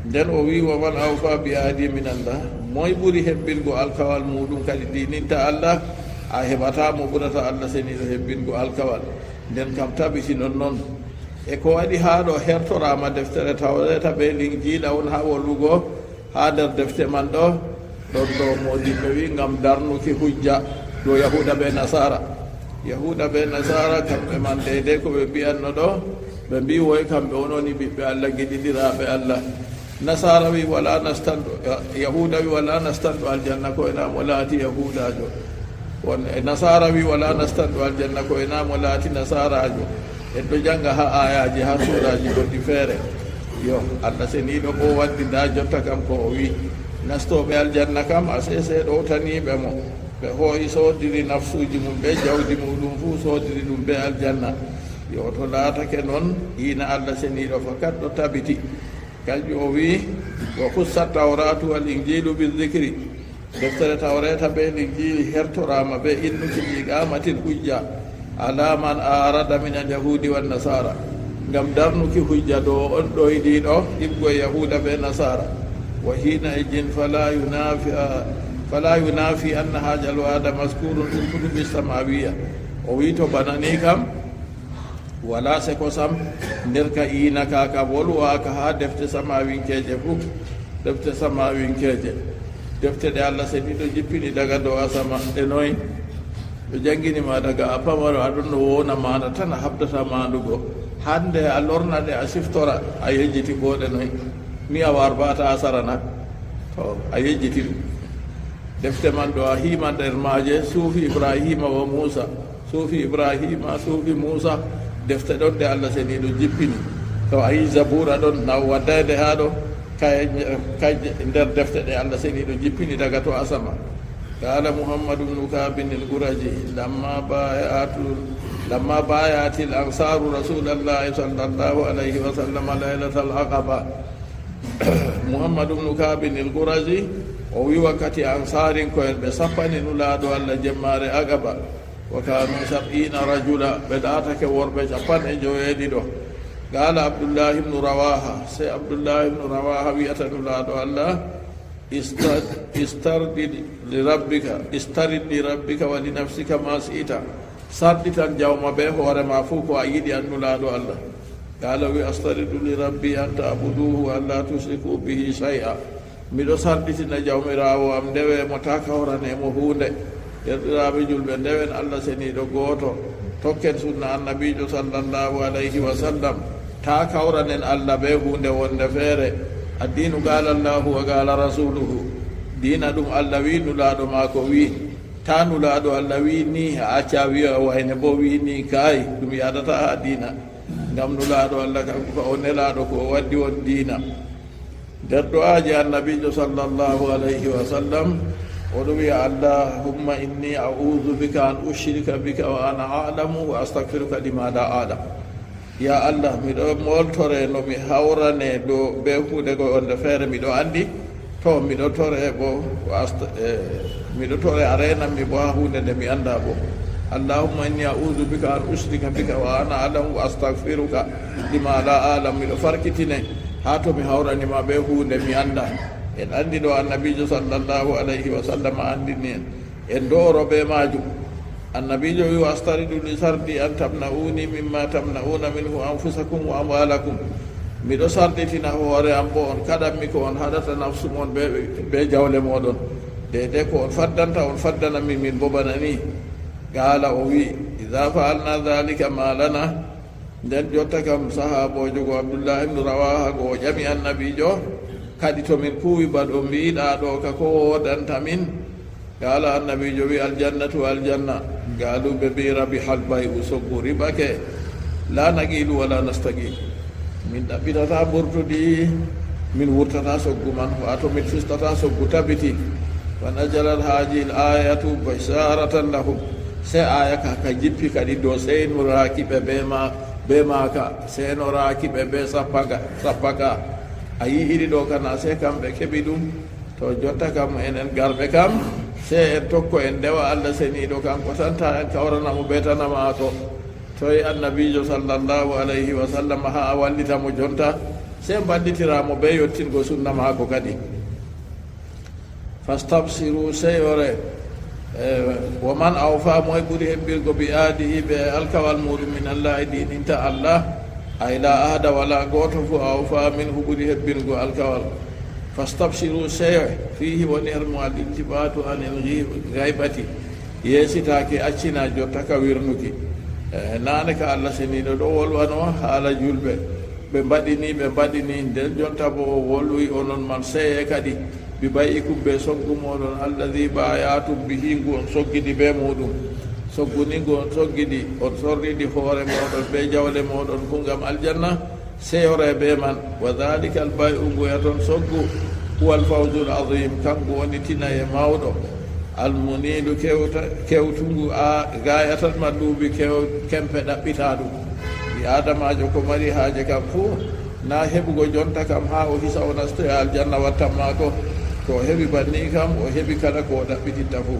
Nden o wi'i, "Wa man awfa bi ahdi min Allah." Moy ɓuri hebbingo alkawal muuɗum kadi diininta Allah? A heɓataa mo ɓurata Allah seniiɗo hebbingo alkawal. Nden kam tabiti non non. E ko waɗi haa ɗo hertoraama deftere tawreeta bee linjiila on haa wolugo haa nder defte man ɗo? Ɗon ɗo moodiɓɓe wi'i ngam darnuki hujja dow Yahuuda bee Nasaara. Yahuuda bee Nasaara, kamɓe man deydey ko ɓe mbi'anno ɗo, ɓe mbi'i woy kamɓe on woni ɓiɓɓe Allah, giɗiɗiraaɓe Allah. Nasaara wi'i walaa nastanɗo, Ya-, Yahuuda wi'i walaa nastanɗo aljanna ko ena mo laati Yahuudaajo. Won e Nasaara wi'i walaa nastanɗo aljanna ko ena mo laati Nasaaraajo. En ɗo jannga haa aayaaji, haa suuraaji goɗɗi feere. Yo, Allah seniiɗo boo waddi ndaa jotta kam ko o wi'i. Nastooɓe aljanna kam, a seesee ɗowtaniiɓe mo. Ɓe hoo'i soodiri nafsuuji mum bee jawdi muuɗum fuu, soodiri ɗum bee aljanna. Yo to laatake non, iina Allah seniiɗo fakat ɗo tabiti. Kanjum o wi'i, "Wa khussat tawratu wal injiilu bi dhikri." Deftere tawreeta bee linjiili hertoraama bee innuki iqaamatil hujja ala man arada min al yahudi wan nasaara. Ngam darnuki hujja dow on ɗoyɗiiɗo, iɓgo e Yahuuda bee Nasaara. Wa hiina ijin fala yunafi, fala yunafi anna haajal wa'ada maskurun fil kutubi samawiyya. O wi'i to bana ni kam, walaa seko sam, nder ka iina ka ka volwaaka haa defte samawinkeeje fuu. Defte samawinkeeje. Defte ɗe Allah seniiɗo jippini daga dow asama, ɗe noy? Ɓe janngini ma daga a pamaro, a ɗon no wowna maana tan, a haɓdata maandugo. Hannde a lorna ɗe, a siftora, a yejjiti boo ɗe noy? Ni a warbaata asara na? To, a yejjiti ɗum. Defte man ɗo a hiima nder maaje, suufi Ibraahiima wa Muusa. Suufi Ibraahiima, suufi Muusa, defte ɗon ɗe Allah seniiɗo jippini. To a yi Zabuura ɗon, na o wadday nde haa ɗo, kay, kay nder defte ɗe Allah seniiɗo jippini daga to asama. Qaala Muhammadu bnu Kaabin il Quraji, lamma baaya'atu, lamma baaya'atil ansaaru Rasuulallahi sallallahu alayhi wa sallam laylatal aqaba. Muhammadu bnu Kaabin il Quraji, o wi wakkati Ansaarinko'en ɓe sappani Nulaaɗo Allah jemmaare Aqaba, wa kaanu sab'iina rajula, ɓe laatake worɓe cappanɗe njoweeɗiɗo. Qaala Abdullahi bnu Rawaaha, sey Abdullahi bnu Rawaaha wi'ata Nulaaɗo Allah, "Ista-, istardid li rabbika, istarid li rabbika wa li nafsika ma si'ta." Sarɗitan Jawma bee hoore ma fuu ko a yiɗi, an Nulaaɗo Allah. Qaala, wi, "Astaridu li rabbi an ta'buduhu wa an la tushriku bihi shay'a." Miɗo sarɗitina Jawmiraawo am, ndewe mo, taa kawrane mo huunde. Deerɗiraaɓe julɓe, ndewen Allah seniiɗo gooto. Tokken sunna Annabiijo sallallahu alayhi wa sallam. Taa kawranen Allah bee huunde wonde feere. Addiinu qaala Allahu wa qaala rasuluhu. Diina ɗum Allah wi, Nulaaɗo maako wi. Taa Nulaaɗo Allah wi ni, a acca wi'a wayne boo wi ni, kaay, ɗum yaadataa haa diina. Ngam Nulaaɗo Allah kanko ka o nelaaɗo, ko o waddi won diina. Nder du'aaji Annabiijo sallallahu alayhi wa sallam, o ɗo wi'a, "Allahumma inni a'udhu bika an ushrika bika wa ana a'lamu wa astaghfiruka lima la a'lam." Ya Allah, miɗo moltore no mi hawrane ɗo bee kuuɗe go wonde feere miɗo anndi, to miɗo tore bo wa ast-, eh, Miɗo tore a reenan mi bo haa huunde nde mi anndaa bo. Allahumma inni a'uudu bika an ushrika bika wa ana a'lamu wa astagfiruka lima la a'lam. Miɗo farkitine haa to mi hawrani ma bee huunde mi anndaa. En anndi ɗo Annabiijo sallallahu alayhi wa sallam anndini en. En do'oro bee maajum. Annabiijo wi'i, "Astaridu li sardi an tamna'uni mimma tamna'una minhu anfusakum wa amwalakum." Miɗo sarditina hoore am bo on kaɗanmi ko on haɗata nafsu mon bee, bee jawle mooɗon. Deydey ko on faddanta, on faddanammi min bo bana ni. Qaala, o wi'i, "Idha fa'alna dhalika ma lana." Nden jotta kam, sahaaboojo go Abdullah ibn Rawaha go o ƴami Annabiijo, "Kadi to min kuuwi ba ɗo mbi'ɗa ɗo ka, ko woodanta min?" Qaala, Annabiijo wi'i, "Aljannatu, aljanna." Qaalu, ɓe mbi'i, "Rabihal bay'u, soggu riɓake. La naqilu wala nastaqil." Min ɗaɓɓitataa mburtudi, min wurtataa soggu man, waato min fistataa soggu tabiti. Fa nazalat haazihil aayatu bashaaratan lahum. Sey aaya ka, ka jippi kadi dow seynoraaki ɓe bee ma-, bee maaka, seynoraaki ɓe bee sappa ga, sappa ka. A yi'iri ɗo kana, sey kamɓe keɓi ɗum. To jotta kam, enen garɓe kam, sey en tokko en ndewa Allah seniiɗo kanko tan, taa en kawrana mo bee tana maako. Toy Annabiijo sallallahu alayhi wa sallam haa a wallita mo jonta, sey mballitira mo bee yottingo sunna maako kadi. Fastabsiru, seyore, eh, wa man awfa, moy ɓuri hebbirgo bi ahdihi, bee alkawal muuɗum, min Allah, diininta Allah, ay la ahda, walaa gooto fuu, awfa minhu, ɓuri hebbirgo alkawal. Fastabsiru, seye, fiihi woni her mum al iltifaatu anil ghi-, ghaybati, yeesitaaki, accina jotta ka wirnuki. Eh, naane ka Allah seniiɗo ɗo wolwano haala julɓe. Ɓe mbaɗi ni, ɓe mbaɗi ni, nden jonta bo o wolwi onon man seye kadi, bi bay'ikum, bee soggu mooɗon, alladhi baaya'tum bihi, ngu on soggidi bee muuɗum. Soggu ni ngu on soggidi, on sorridi hoore mooɗon bee jawle mooɗon fuu ngam aljanna, seyore bee man. Wa dhaalikal bay'u, nguya ton soggu, huwal fawzul aziim, kangu woni tinaye mawɗo. Almuniilu, kewta-, kewtungu, a, gaayatal matluubi, kew-, kempe ɗaɓɓitaaɗum. Ɓii Aadamaajo ko mari haaje kam fuu, na heɓugo jonta kam haa o hisa o nastoya aljanna wattan maako. To o heɓi banni kam, o heɓi kala ko o ɗaɓɓititta fuu.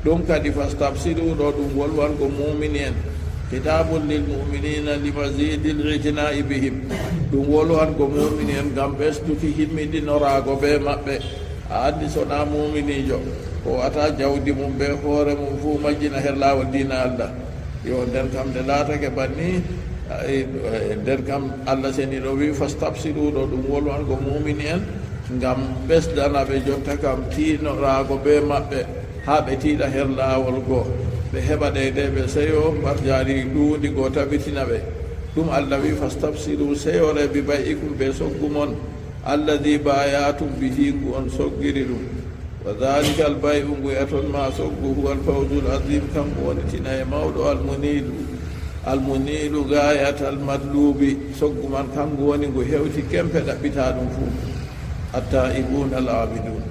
Ɗum kadi, fastabsiru ɗo, ɗum wolwango muumini en. Khitaabun lil mu'miniina li maziidil i'tinaa'i bihim. Ɗum wolwango muumini en ngam ɓesduki himmiɗinoraago bee maɓɓe. A anndi, so na muuminiijo, ko wata jawdi mum bee hoore mum fuu majjina her laawol diina Allah. Yo, nden kam nde laatake banni, ay, nden kam Allah seniiɗo wi'i, "Fastabsiru" ɗo, ɗum wolwango muumini en, ngam ɓesdana ɓe jonta kam tiinoraago bee maɓɓe, haa ɓe tiiɗa her laawol go, ɓe heɓa deydey ɓe seyo, mbarjaari ɗuuɗi go tabitina ɓe. Ɗum Allah wi'i, "Fastabsiru, seyore, bi bay'ikum, bee soggu mon." Alladhi baaya'tum bihi, ngu on soggiri ɗum. Wa dhaalikal bay'u, nguya ton ma soggu, huwal fawzul aziim, kanko woni tinaye mawɗo, almuniilu, almuniilu gaayatal matluubi, soggu man kanko woni ngu hewti kempe ɗaɓɓitaaɗum fuu. Attaa'ibuuna al-aabiduun.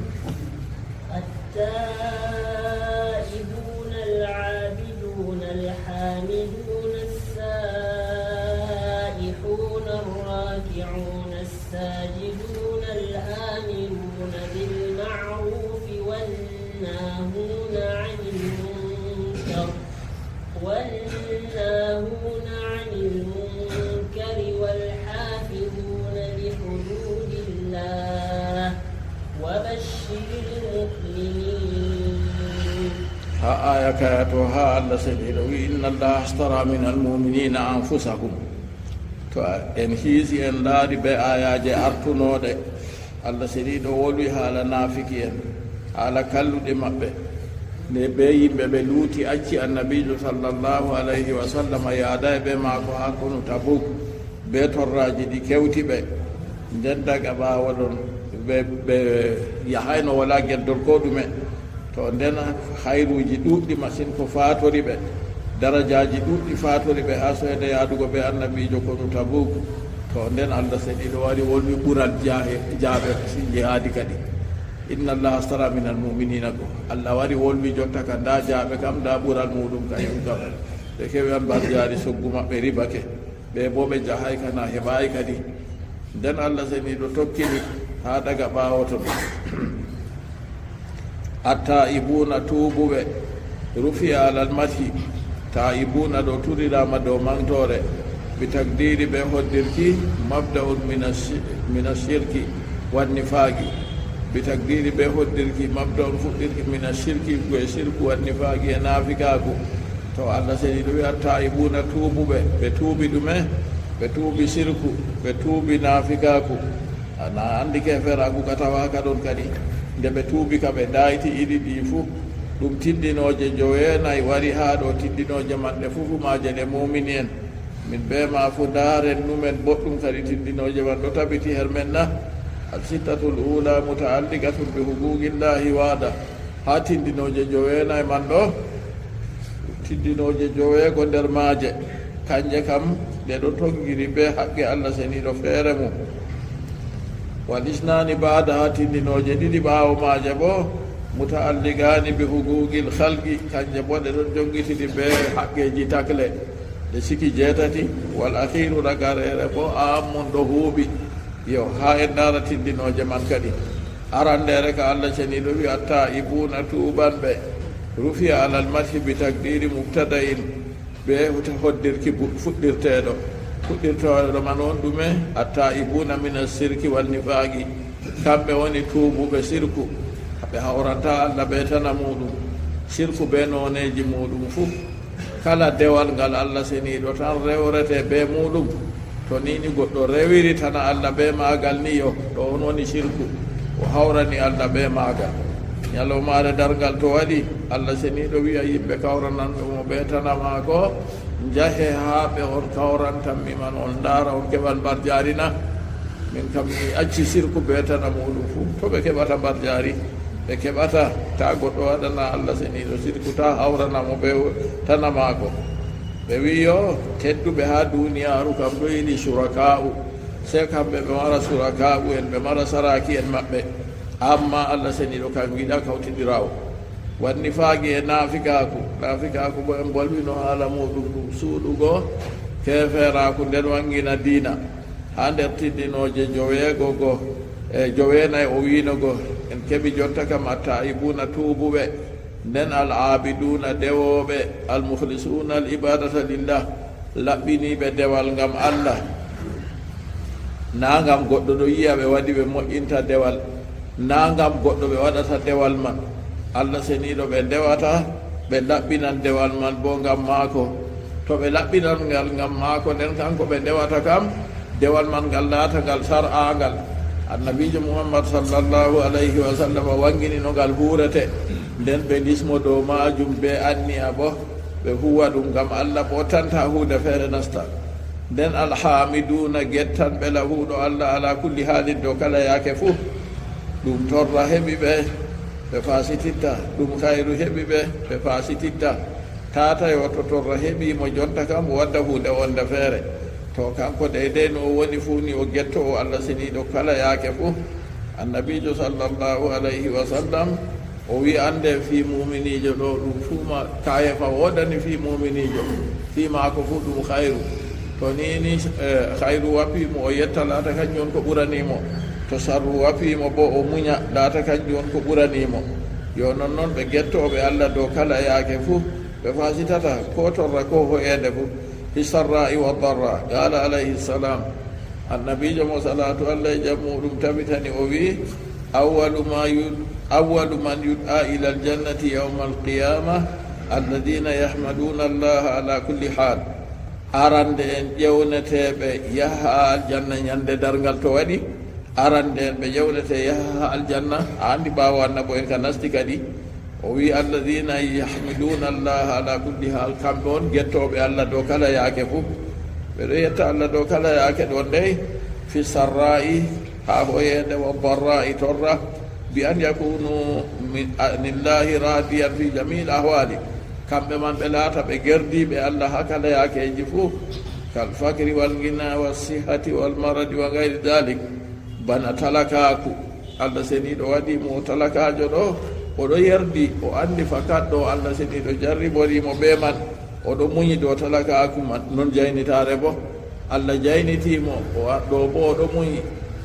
التائبون العابدون الحامدون السائحون الراكعون الساجدون الآمرون بالمعروف والناهون عن المنكر، والناهون عن المنكر والحافظون لحدود الله وبشر المؤمنين. Haa aya kaya to, haa Allah seniiɗo wi'i, "Inna Allaha ashtara min al-mu'minina anfusahum." To en hiisi, en ndaari bee ayaaje artunooɗe, Allah seniiɗo wolwi haala naafiki en, haala kalluɗe maɓɓe. Nde bee yimɓe ɓe luuti, acci Annabiijo sallallahu alayhi wa sallam, yaadaay bee maako haa konu Tabuk, bee torraaji ɗi kewti ɓe. Nden daga ɓaawo ɗon, ɓe, ɓe yahayno walaa geddol koo ɗume. To nden, hayruuji ɗuuɗɗi masin ko faatori ɓe, darajaaji ɗuuɗɗi faatori ɓe, haa soyda yaadugo bee Annabiijo konu Tabuk. To nden Allah seniiɗo wari wolwi ɓural jaahe-, jaaɓe jihaadi kadi. "Inna Allaha ashtara min al-mu'minina" ko Allah wari wolwi jotta ka, ndaa jaaɓe kam, ndaa ɓural muuɗum kadi ɗum kam. Ɓe kewi an mbarjaari soggu maɓɓe ribake. Ɓe boo ɓe jahaay kana heɓaay kadi. Nden Allah seniiɗo tokkini haa daga ɓaawo ton. Attaa'ibuna tuubuɓe, rufi'a alal mathi, taa'ibuna ɗo turiraama dow maŋtoore, bi takdiiri ɓe hoddirki, mabda'un mina shirki wan nifaaqi, bi takdiiri ɓe hoddirki, mabda'un fuɗɗirki, mina shirki, ko e shirku, wan nifaaqi e naafikaaku. To Allah seniiɗo wi'a attaa'ibuna tuubuɓe, ɓe tuubi ɗume? Ɓe tuubi shirku, ɓe tuubi naafikaaku. Ana anndi keeferaaku ka tawaaka ɗon kadi. Nde ɓe tuubi ka ɓe daayti iɗi ɗi fuu, ɗum tinndinooje joweenayi wari haa ɗo, tinndinooje man ɗe fuu, fuu maaje ɗe muumini en. Min bee ma fuu ndaaren numen boɗɗum kadi tinndinooje man ɗo tabiti her men na? Al sittatul uula muta'alliqatun bi huquqillahi wahda. Haa tinndinooje joweenayi man ɗo, tinndinooje joweego nder maaje, kanje kam ɗe ɗo tonngiri bee haqqe Allah seniiɗo feere mum. Wal isnaani ba'daha, tinndinooje ɗiɗi ɓaawo maaje boo, muta'alliqaani bi huquqil khalqi, kanje boo ɗe ɗon jonngitiri bee haqqeeji takle, ɗe siki jeetati. Wal akhiiru, ragareere boo, aammun, ɗo huuɓi. Yo, haa en ndaara tinndinooje man kadi. Arandeere ka Allah seniiɗo wi'i attaa'ibuna tuubanɓe, rufi'a alal mathi bi takdiiri mubtada'in, bee hoddirki bu-, fuɗɗirteeɗo. Fuɗɗirteeɗo man on ɗume? Attaa'ibuna mina shirki wan nifaaqi. Kamɓe woni tuubuɓe shirku. Ɓe hawrantaa Allah bee tana muuɗum. Shirku bee nooneeji muuɗum fuu. Kala dewal ngal Allah seniiɗo tan rewrete bee muuɗum. To nii ni goɗɗo rewiri tana Allah bee maagal ni, yo, ɗo on woni shirku. O hawrani Allah bee maagal. Nyalawmaare darngal to waɗi, Allah seniiɗo wi'a yimɓe kawrananɓe mo bee tana maako, njahe haa ɓe on kawrantammi man, on ndaara on keɓan mbarjaari na? Min kam mi acci shirku bee tana muuɗum fuu. To ɓe keɓata mbarjaari? Ɓe keɓata. Taa goɗɗo waɗana Allah seniiɗo shirku, taa hawrana mo bee tana maako. Ɓe wi'i yo, tedduɓe haa duniyaaru kam ɗo yiɗi shuraka'u. Sey kamɓe ɓe mara shuraka'u en, ɓe mara saraki en maɓɓe. Ammaa Allah seniiɗo kam yiɗaa kawtindiraawo. Wan nifaaqi e naafikaaku. Naafikaaku boo en mbolwino haala muuɗum, ɗum suuɗugo keeferaaku nden waŋgina diina. Haa nder tinndinooje joweego go, e joweenayi o wi'no go, en keɓi jonta kam attaa'ibuna tuubuɓe, nden al-'aabiduuna dewooɓe, al-mukhlisuuna al-ibaadata lillah, laɓɓiniiɓe dewal ngam Allah. Naa ngam goɗɗo ɗo yi'a ɓe waɗi ɓe moƴƴinta dewal, naa ngam goɗɗo ɓe waɗata dewal man. Allah seniiɗo ɓe ndewata, ɓe laɓɓinan dewal man boo ngam maako. To ɓe laɓɓinan ngal ngam maako, nden kanko ɓe ndewata kam, dewal man ngal laata ngal sar'aangal. Annabiijo Muhammad sallallahu alayhi wa sallam waŋginino ngal huurete. Nden ɓe ndismo dow maajum bee anniya boo, ɓe huuwa ɗum ngam Allah, ɓe fottanta huunde feere nasta. Nden alhaamiduuna, gettanɓe lahu ɗo Allah alaa kulli haalin, dow kala yaake fuu. Ɗum torra heɓi ɓe, ɓe faasititta. Ɗum hayru heɓi ɓe, ɓe faasititta. Taa tawi o to torra heɓi mo jonta kam, o wadda huunde wonde feere. To kanko deydey no o woni fuu ni, o gettoowo Allah seniiɗo kala yaake fuu. Annabiijo sallallahu alayhi wa sallam, o wi'i, annde fii muuminiijo ɗo, ɗum fuu ma, kayefa woodani fii muuminiijo. Fii maako fuu ɗum hayru. To nii ni, eh, hayru wafi mo, o yetta, laata kanjum on ko ɓuranii mo. To sarru wafi mo boo, o munya, laata kanjum on ko ɓuranii mo. Yo nonnon ɓe gettooɓe Allah dow kala yaake fuu. Ɓe faasitata koo torra koo hoyeende fuu. Fi sarra'i wa darra. Qaala alayhi salam. Annabiijo mo salaatu Allah e jam muuɗum tabitani, o wi'i, awwalu ma yud-, awwalu man yud'a ila aljannati yawma alqiyama alladina yahmaduna Allaha ala kulli hal. Arande en ƴewneteeɓe yaha aljanna nyande darngal to waɗi. Arande en ɓe ƴewnete yaha aljanna, a anndi ɓaawo annabo en ka nasti kadi. O wi'i, alladina yahmaduna Allaha ala kulli hal, kamɓe on gettooɓe Allah dow kala yaake fuu. Ɓe ɗo yetta Allah dow kala yaake ɗon dey, fi sarra'i, haa hoyeende, wa darra'i, torra, bi an yakunu min, anillahi radiyan fi jami'il ahwali. Kamɓe man ɓe laata ɓe gerdiiɓe Allah haa kala yaakeeji fuu. Kal fakri wal gina wa sihhati wal maradi wa gayri dalik. Bana talakaaku, Allah seniiɗo waɗi mo talakaajo ɗo, o ɗo yerdi, o anndi fakat ɗo Allah seniiɗo jarribori mo bee man, o ɗo munyi dow talakaaku man, non jaynitaare boo. Allah jaynitii mo, o wa-, ɗo boo o ɗo munyi,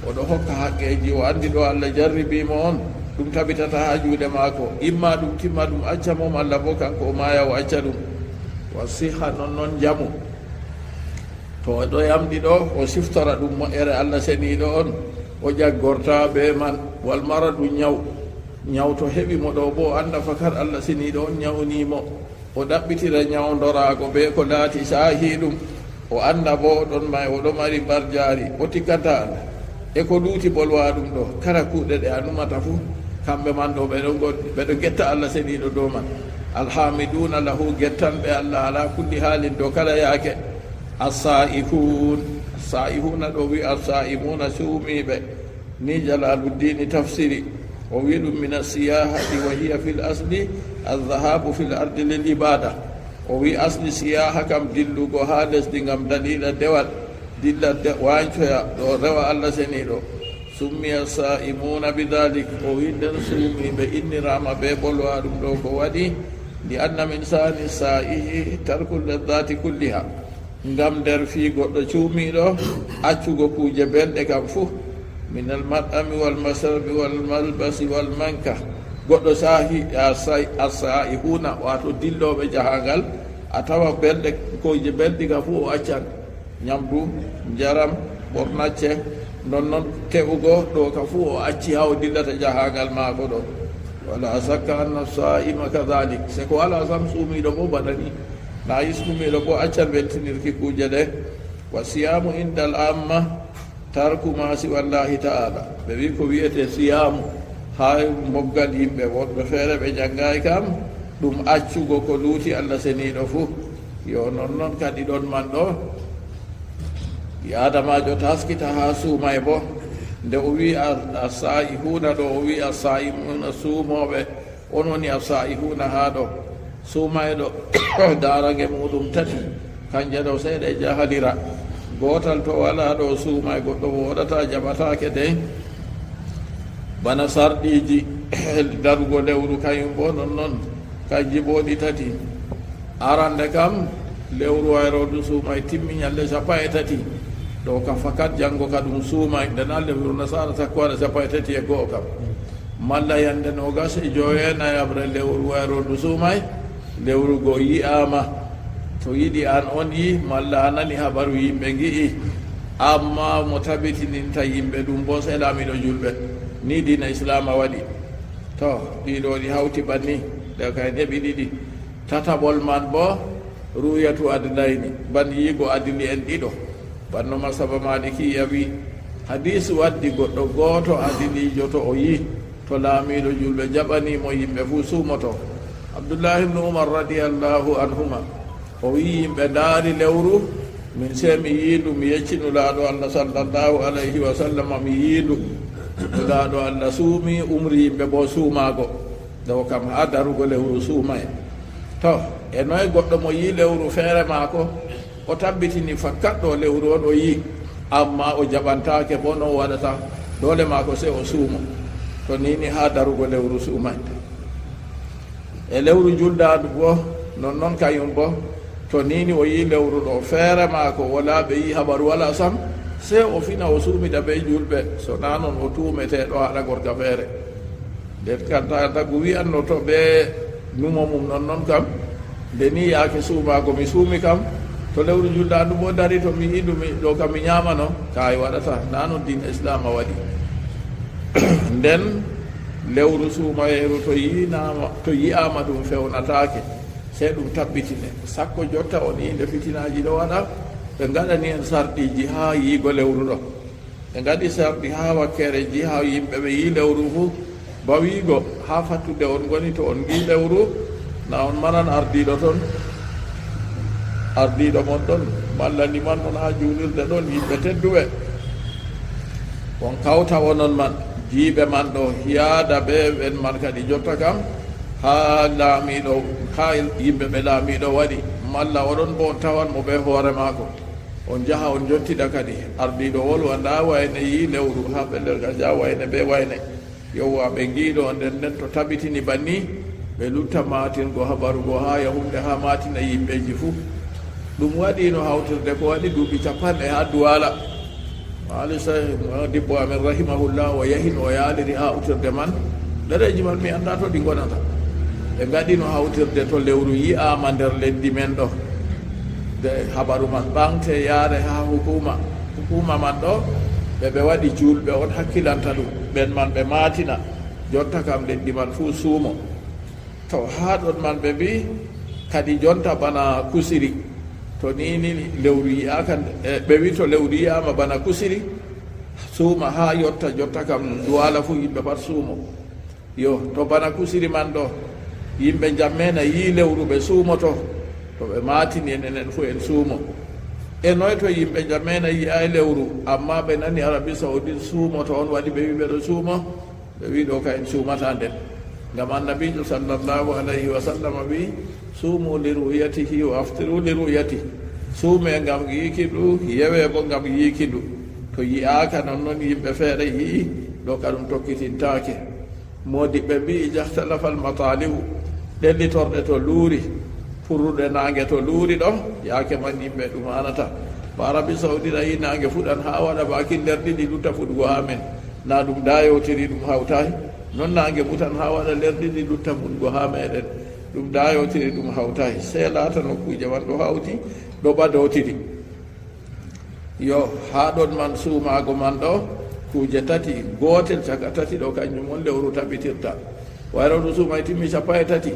o ɗo hokka haqqeeji, o anndi ɗo Allah jarribii mo on. Ɗum tabitata haa juuɗe maako, imma ɗum timma ɗum acca mo, malla boo kanko o maaya o acca ɗum. Wa siha, non non njamu. To o ɗo yamɗi ɗo, o siftora ɗum moƴƴere Allah seniiɗo on, o ƴaggorta bee man. Wal maradu, nyaw. Nyaw to heɓi mo ɗo boo, o annda fakat Allah seniiɗo on nyawni mo. O ɗaɓɓitira nyawndoraago bee ko laati caahiiɗum. O annda boo o ɗon may, o ɗo mari mbarjaari, o tikkata Allah. E ko luuti bolwa ɗum ɗo, kala kuuɗe ɗe a numata fuu, kamɓe man ɗo ɓe ɗo ngon-, ɓe ɗo ngetta Allah seniiɗo dow man. Alhamiduna lahu, gettanɓe Allah ala kulli haalin, dow kala yaake. As-sa'ihun, as-sa'ihuna ɗo wi as-sa'imuna, suumiiɓe. Ni Jalaluddini tafsiri, o wi ɗum mina siyahati wa hiya fil asli az-zahabu fil ardi lil ibada. O wi asli siyaha kam dillugo haa lesdi ngam dalila dewal, dilla de-, waancoya ɗo rewa Allah seniiɗo. Summiya sa'imuna bidalik, o wi nder suumiiɓe innirama be bolwa ɗum ɗo ko waɗi, li anna min sani sa'ihi tarkul ladhati kulliha. Ngam nder fii goɗɗo cuumiiɗo, accugo kuuje belɗe kam fuu, minal mat'ami wal masrabi wal malbasi wal manka. Goɗɗo saahi, a sai-, a saa'i huuna, waato dillooɓe jahaangal, a tawa belɗe, kuuje belɗi ka fuu o accan. Nyamdu, njaram, ɓornacce, non non te'ugo ɗo ka fuu o acci haa o dillata jahaangal maako ɗo. Wala sakka anna saa'ima kadhalik. Se ko wala sam suumiiɗo boo bana ni. Na yisnumiiɗo boo accan weltinirki kuuje ɗe. Wa siyaamu indal amma tarku ma siwallahi ta'ala. Ɓe wi ko wi'ete siyaamu haa moggal yimɓe, woɗɓe feere ɓe janngaay kam, ɗum accugo ko luuti Allah seniiɗo fuu. Yo non non kadi ɗon man ɗo, ɓii Aadamaajo taskita haa suumay boo. Nde o wi a, a saa'i huuna ɗo, o wi a saa'i muuna suumooɓe. On woni as-saa'ihuuna haa ɗo. Suumayɗo daarange muuɗum tati, kanje ɗo sey ɗe jahalira. Gootal to walaa ɗo suumay, goɗɗo wooɗataa, jaɓataake dey. Bana sarɗiiji darugo lewru, kayum boo non non, kanji boo ɗi tati. Arande kam, lewru wayrodu suumay timmi nyalɗe cappanɗe tati. Ɗo ka fakat, janngo ka ɗum suumay, nde na lewru nasaara sakko waɗa cappanɗe tati e go'o kam. Malla yande noogas e jowenayaɓre lewru wayrodu suumay, lewru go yi'aama. To yiɗi an on yi, malla a nani habaru yimɓe ngi'i, amma mo tabitininta yimɓe ɗum boo sey laamiiɗo julɓe. Ni diina Islaama waɗi. To, ɗiɗo ɗi hawti banni, ɗe kay neɓi ɗiɗi. Tataɓol man boo, ru'yatu adlayni, ban yiigo adili'en ɗiɗo. Banno masaba Maalikiya wi, hadiisu waddi goɗɗo gooto adiliijo to o yi, to laamiiɗo julɓe jaɓani mo, yimɓe fuu suumoto. Abdullahi ibnu Umar radiyallahu anhuma, o wi, yimɓe ndaari lewru, min sey mi yii ndu, mi yecci Nulaaɗo Allah sallallahu alayhi wa sallam, mi yii ndu. Nulaaɗo Allah suumi, umri yimɓe boo suumaago. Ɗo kam haa darugo lewru suumay. To, e noy goɗɗo mo yii lewru feere maako, o tabbitini fakkat ɗo lewru on o yii, amma o jaɓantaake boo no o waɗata, doole maako sey o suumo. To ni ni haa darugo lewru suumay. E lewru juldaandu boo, non non kayum boo, to ni ni o yii lewru ɗo feere maako, wala ɓe yii habaru wala sam, sey o fina o suumida bee julɓe, so naa non o tuumeteeɗo haɗa gorka feere. Nden kam ta tagu wi'anno to bee numo mum non non kam, nde ni yaake suumaago mi suumi kam, to lewru juldaandu boo dari to mi yiɗu mi ɗo kam mi nyaamano, kaay waɗata, naa non diina Islaama waɗi. Nden lewru suumayeeru to yi'inaama, to yi'aama ɗum fewnataake, sey ɗum tabbitine. Sakko jotta on yi nde fitinaaji ɗo waɗa, ɓe ngaɗani en sarɗiiji haa yiigo lewru ɗo. Ɓe ngaɗi sarɗi haa wakkeere jiha yimɓe ɓe yii lewru fuu. Ba wiigo, haa fattude on ngoni to on ngi lewru, na on maran ardiiɗo ton? Ardiiɗo mon ɗon, malla liman mon haa juulirde ɗon, yimɓe tedduɓe. On kawta onon man, jiiɓe man ɗo, yaada bee ɓen man kadi jotta kam, haa laamiiɗo, haa yimɓe ɓe laamiiɗo waɗi, malla oɗon boo on tawan mo bee hoore maako. On njaha on njottida kadi. Ardiiɗo wolwa, ndaa wayne yii lewru haa pellel ka, ndaa wayne bee wayne. Yowwa, ɓe ngiiɗo nden nden to tabitini banni, ɓe lutta maatingo habaru go haa yahunde haa maatina yimɓeeji fuu. Ɗum waɗiino hawtirde ko waɗi duuɓi cappanɗe haa Duwaala. Maali Sey dibbo amin rahimahullah o yahino o yaaliri hawtirde man. Ɗereeji man mi anndaa to ɗi ngonata. Ɓe ngaɗino hawtirde to lewru yi'aama nder leddi men ɗo. De habaru man ɓaŋte yaare haa hukuma. Hukuma man ɗo, ɓe ɓe waɗi juulɓe on hakkilanta ɗum. Ɓen man ɓe maatina. Jonta kam leddi man fuu suumo. To haa ɗon man ɓe mbi'i, kadi jonta bana kusiri. To ni ni lewru yi'aaka, e, ɓe wi'i to lewru yi'aama bana kusiri, suuma haa yotta, jotta kam Duwaala fuu yimɓe pat suumo. Yo, to bana kusiri man ɗo, yimɓe Njammeena yi'i lewru ɓe suumoto, to ɓe maatini en, enen fuu en suumo. E noy to yimɓe Njammeena yi'aay lewru, ammaa ɓe nani Arabi Sawudi suumoto on waɗi ɓe wi'i ɓe ɗo suumo? Ɓe wi'i ɗo ka en suumata nden. Ngam Annabiijo sallallahu alayhi wa sallam wi'i, "Suumu li ru'yatihi wa aftiru li ru'yatihi." Suume ngam yi'iki ndu, yewe bo ngam yi'iki ndu. To yi'aaka non non yimɓe feere yi'i, ɗo ka ɗum tokkitintaake. Moodiɓɓe mbi'i, "Ija ikhtalafal matali'u." Ɗellitorɗe to luuri, purruɗe naange to luuri ɗo, yaake man yimɓe ɗum aanata. Ba Arabi Sawudi na yi'i naange fuɗan haa waɗa baakin nder ɗiɗi lutta fuɗugo haa men. Na ɗum da yewtiri ɗum hawtaay. Non naange fuɗan haa waɗa nder ɗiɗi lutta fuɗugo haa meɗen. Ɗum da yewtiri ɗum hawtaay. Sey laata nokkuuje man ɗo hawti, ɗo ɓadotiri. Yo, haa ɗon man suumaago man ɗo, kuuje tati, gootel caka tati ɗo, kanjum on lewru tabitirta. Wayro ndu suumay timmi cappanɗe tati,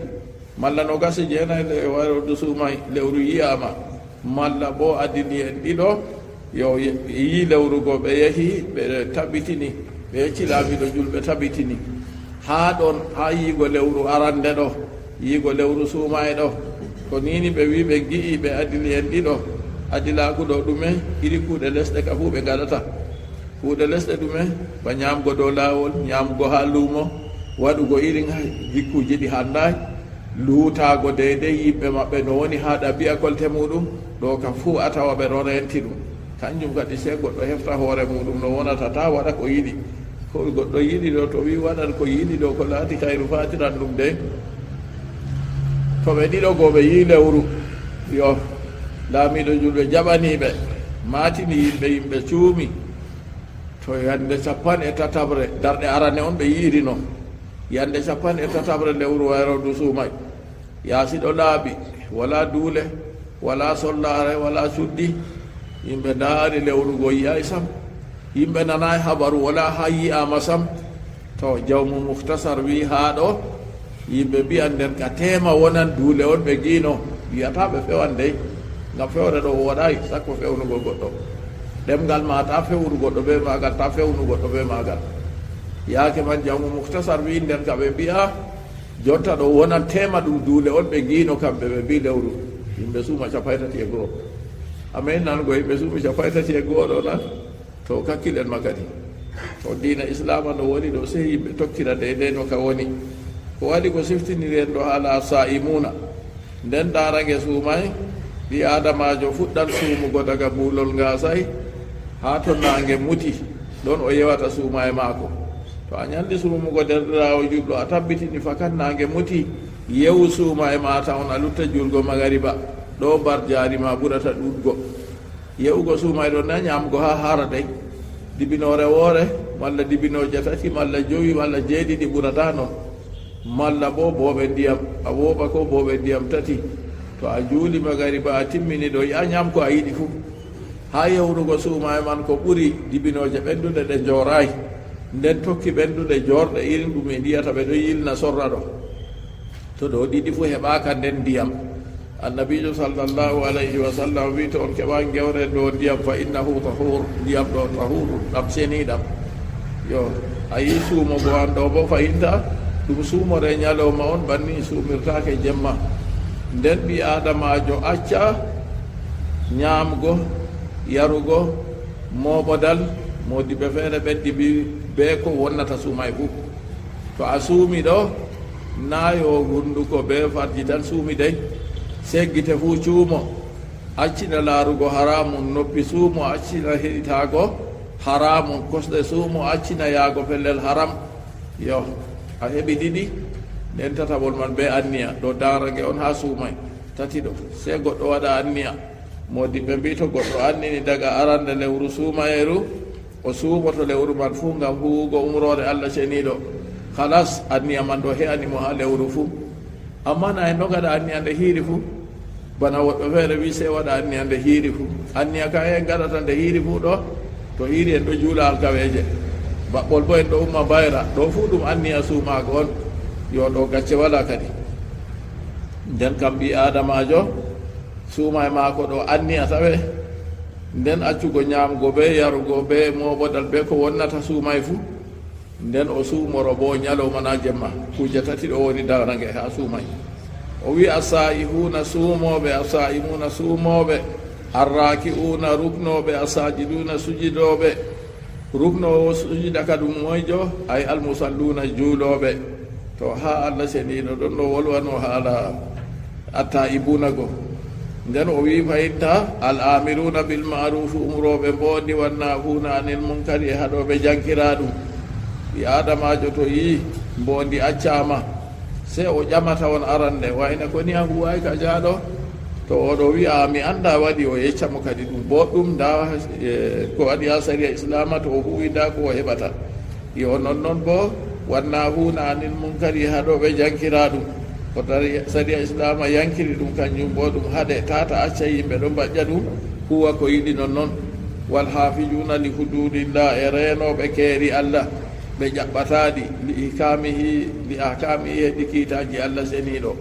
malla noogas e jeenay le-, wayro ndu suumay lewru yi'aama, malla boo adili'en ɗiɗo, yo ye-, yi'i lewru go ɓe yehi, ɓe tabitini, ɓe yecci laamiiɗo julɓe tabitini. Haa ɗon, haa yi'igo lewru arande ɗo, yi'igo lewru suumaye ɗo. Ko niini ɓe wi'i ɓe ngi'i ɓe adili'en ɗiɗo. Adilaaku ɗo ɗume? Iri kuuɗe lesɗe ka fuu ɓe ngaɗata. Kuuɗe lesɗe ɗume? Ba nyaamgo dow laawol, nyaamgo haa luumo, waɗugo irin jikkuuji ɗi handaay, luutaago deydey yimɓe maɓɓe no woni haa ɗabi'a kolte muuɗum, ɗo ka fuu a tawa ɓe ɗo reenti ɗum. Kanjum kadi sey goɗɗo hefta hoore muuɗum no wonata, taa waɗa ko yiɗi. Ko goɗɗo yiɗi ɗo, to wi'i waɗan ko yiɗi ɗo, ko laati kayru faatiran ɗum dey. To ɓe ɗiɗo go ɓe yi'i lewru, yo, laamiiɗo julɓe jaɓani ɓe, maatini yimɓe, yimɓe cuumi. To yande cappanɗe tataɓre, darɗe arane on ɓe yi'irino. Yande cappanɗe tataɓre lewru wayro ndu suumay. Yaasi ɗo laaɓi, walaa duule, walaa sollaare, walaa cuddi. Yimɓe ndaari lewru go yi'aay sam. Yimɓe nanaay habaru, walaa haa yi'aama sam. To jawmu Muhtasar wi'i haa ɗo, yimɓe mbi'an nden ka teema wonan duule on ɓe ngi'no. Wi'ataa ɓe fewan dey, ngam fewre ɗo wooɗaay, sakko fewnugo goɗɗo. Ɗemngal ma taa fewru goɗɗo bee maagal, taa fewnu goɗɗo bee maagal. Yaake man jawmu Muhtasar wi'i nden ka ɓe mbi'a, Jonta ɗo wonan teema ɗum duule on ɓe ngi'no kamɓe ɓe mbi'i lewru. Yimɓe suuma cappanɗe tati e go'o. A meeɗi nanugo yimɓe suumi cappanɗe tati e go'o ɗo na? To kakkilen ma kadi. To diina Islaama no woni ɗo, sey yimɓe tokkira deydey no ka woni. Ko waɗi ko siftiniri en ɗo haala As-Saa'imuuna. Nden daara nge suumay, ɓii Aadamaajo fuɗɗan suumugo daga buulol ngaasay haa to naange muti, ɗon o yewata suumaye maako. To a nyaldi suumugo deerɗiraawo juulɗo, a tabbitini fakat naange muti, yewu suumaye ma tawon a lutta juulgo magariba, ɗo mbar jaari ma ɓurata ɗuuɗgo. Ye'ugo suumayɗo na nyaamgo haa haara dey. Dibinoore woore, malla dibinooje tati, malla jowi, malla jeeɗiɗi ɓurata non. Malla boo booɓe ndiyam, a wooɓa koo booɓe ndiyam tati. To a juuli magariba, a timmini ɗo, a nyaam ko a yiɗi fuu. Haa yewrugo suumaye man ko ɓuri dibinooje ɓennduɗe ɗe njooraay. Nden tokki ɓennduɗe joorɗe irin ɗum ɓe ndiyata ɓe ɗo yilna sorra ɗo. To ɗo ɗiɗi fuu heɓaaka nden ndiyam. Annabiijo sallallahu alayhi wa sallam wi'i, "To on keɓaay ngewre ɗo ndiyam, fa innahu tahur, ndiyam ɗo tahuru, ɗam seniiɗam." Yo, a yi'i suumogo an ɗo boo fahinta, ɗum suumore nyalooma on, banni suumirtaake jemma. Nden ɓii Aadamaajo acca nyaamgo, yarugo, mooɓodal, moodiɓɓe feere ɓeddi mbi'i bee ko wonnata suumay fuu. To a suumi ɗo, naa yo hunnduko bee farji tan suumi dey. Sey gite fuu cuumo, accina laarugo haraamun, noppi suumo, accina heɗitaago haraamun, kosɗe suumo, accina yahgo pellel haram. Yo, a heɓi ɗiɗi, nden tataɓol man bee anniya, ɗo daara nge on haa suumay. Tatiɗo, sey goɗɗo waɗa anniya. Moodiɓɓe mbi'i to goɗɗo annini daga arande lewru suumayeeru, o suumoto lewru man fuu ngam huuwugo umroore Allah Ceniiɗo. Halas, anniya man ɗo he'ani mo haa lewru fuu. Ammaa na en ɗo ngaɗa anniya nde hiiri fuu. Bana woɗɓe feere wi, sey waɗa anniya nde hiiri fuu. Anniya ka en ngaɗata nde hiiri fuu ɗo, to hiiri en ɗo juula alkaweeje. Baɓɓol boo en ɗo umma mbayra. Ɗo fuu ɗum anniya suumaago on. Yo ɗo gacce walaa kadi. Nden kam ɓii Aadamaajo, suumay maako ɗo anniya tawe. Nden accugo nyaamgo bee yarugo bee mooɓodal bee ko wonnata suumay fuu. Nden o suumoro boo nyalawma naa jemma. Kuuje tati ɗo woni darange haa suumay. O wi'i, "Assaa'ihuuna suumooɓe, assaa'imuuna suumooɓe, arraaki'uuna ruknooɓe, assaajiduuna sujidooɓe." Ruknoowo sujida ka ɗum moyjo, ay almusalluuna juulooɓe. To haa Allah Seniiɗo ɗon no wolwano haala attaa'ibuuna go. Nden o wi'i, "Fa'inta al-aamiruuna bil ma'ruufi, umrooɓe mboondi, wan naahuuna anil munkari, e haɗooɓe jankiraaɗum." Ɓii Aadamaajo to yi'i mboondi accaama, sey o ƴamata on arande, wayne ko ni a huwaay ka jaaɗo? To o ɗo wi'a, "Mi anndaa," waɗi o yecca mo kadi ɗum booɗɗum, ndaa, e, ko waɗi haa sariya Islaama, to o huwi, ndaa ko o heɓata. Yo nonnon boo, wan naahuuna anil munkari, haɗooɓe jankiraaɗum. Ko tari-, sariya Islaama yankiri ɗum, kanjum boo ɗum haɗe, tata acca yimɓe ɗo mbaƴƴa ɗum, huwa ko yiɗi nonnon. Wal haafizuuna li huduudillah, e reenooɓe keeri Allah, ɓe ƴaɓɓataa ɗi, li ihkaamihi, li ahkaamihi, heddi kiitaaji Allah Seniiɗo.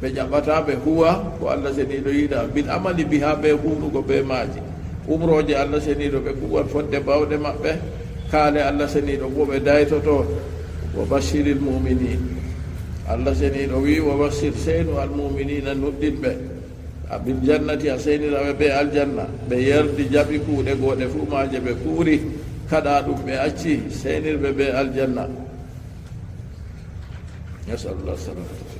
Ɓe ƴaɓɓataa ɓe huwa ko Allah Seniiɗo yiɗa, bil amali biha, bee huunugo bee maaji. Umrooje Allah Seniiɗo ɓe kuwan fodde baawɗe maɓɓe, kaale Allah Seniiɗo boo ɓe daytoto. Wa bashiril mu'miniin. Allah Seniiɗo wi'i, "Wa bashir, seynu al mu'miniina, nuɗɗinɓe. A bil jannati, a seynira ɓe bee aljanna." Ɓe yerdi jaɓi kuuɗe gooɗe fuu maaje ɓe kuuri, kaɗa ɗum ɓe acci, seynir ɓe bee aljanna. Nasalullah salamata.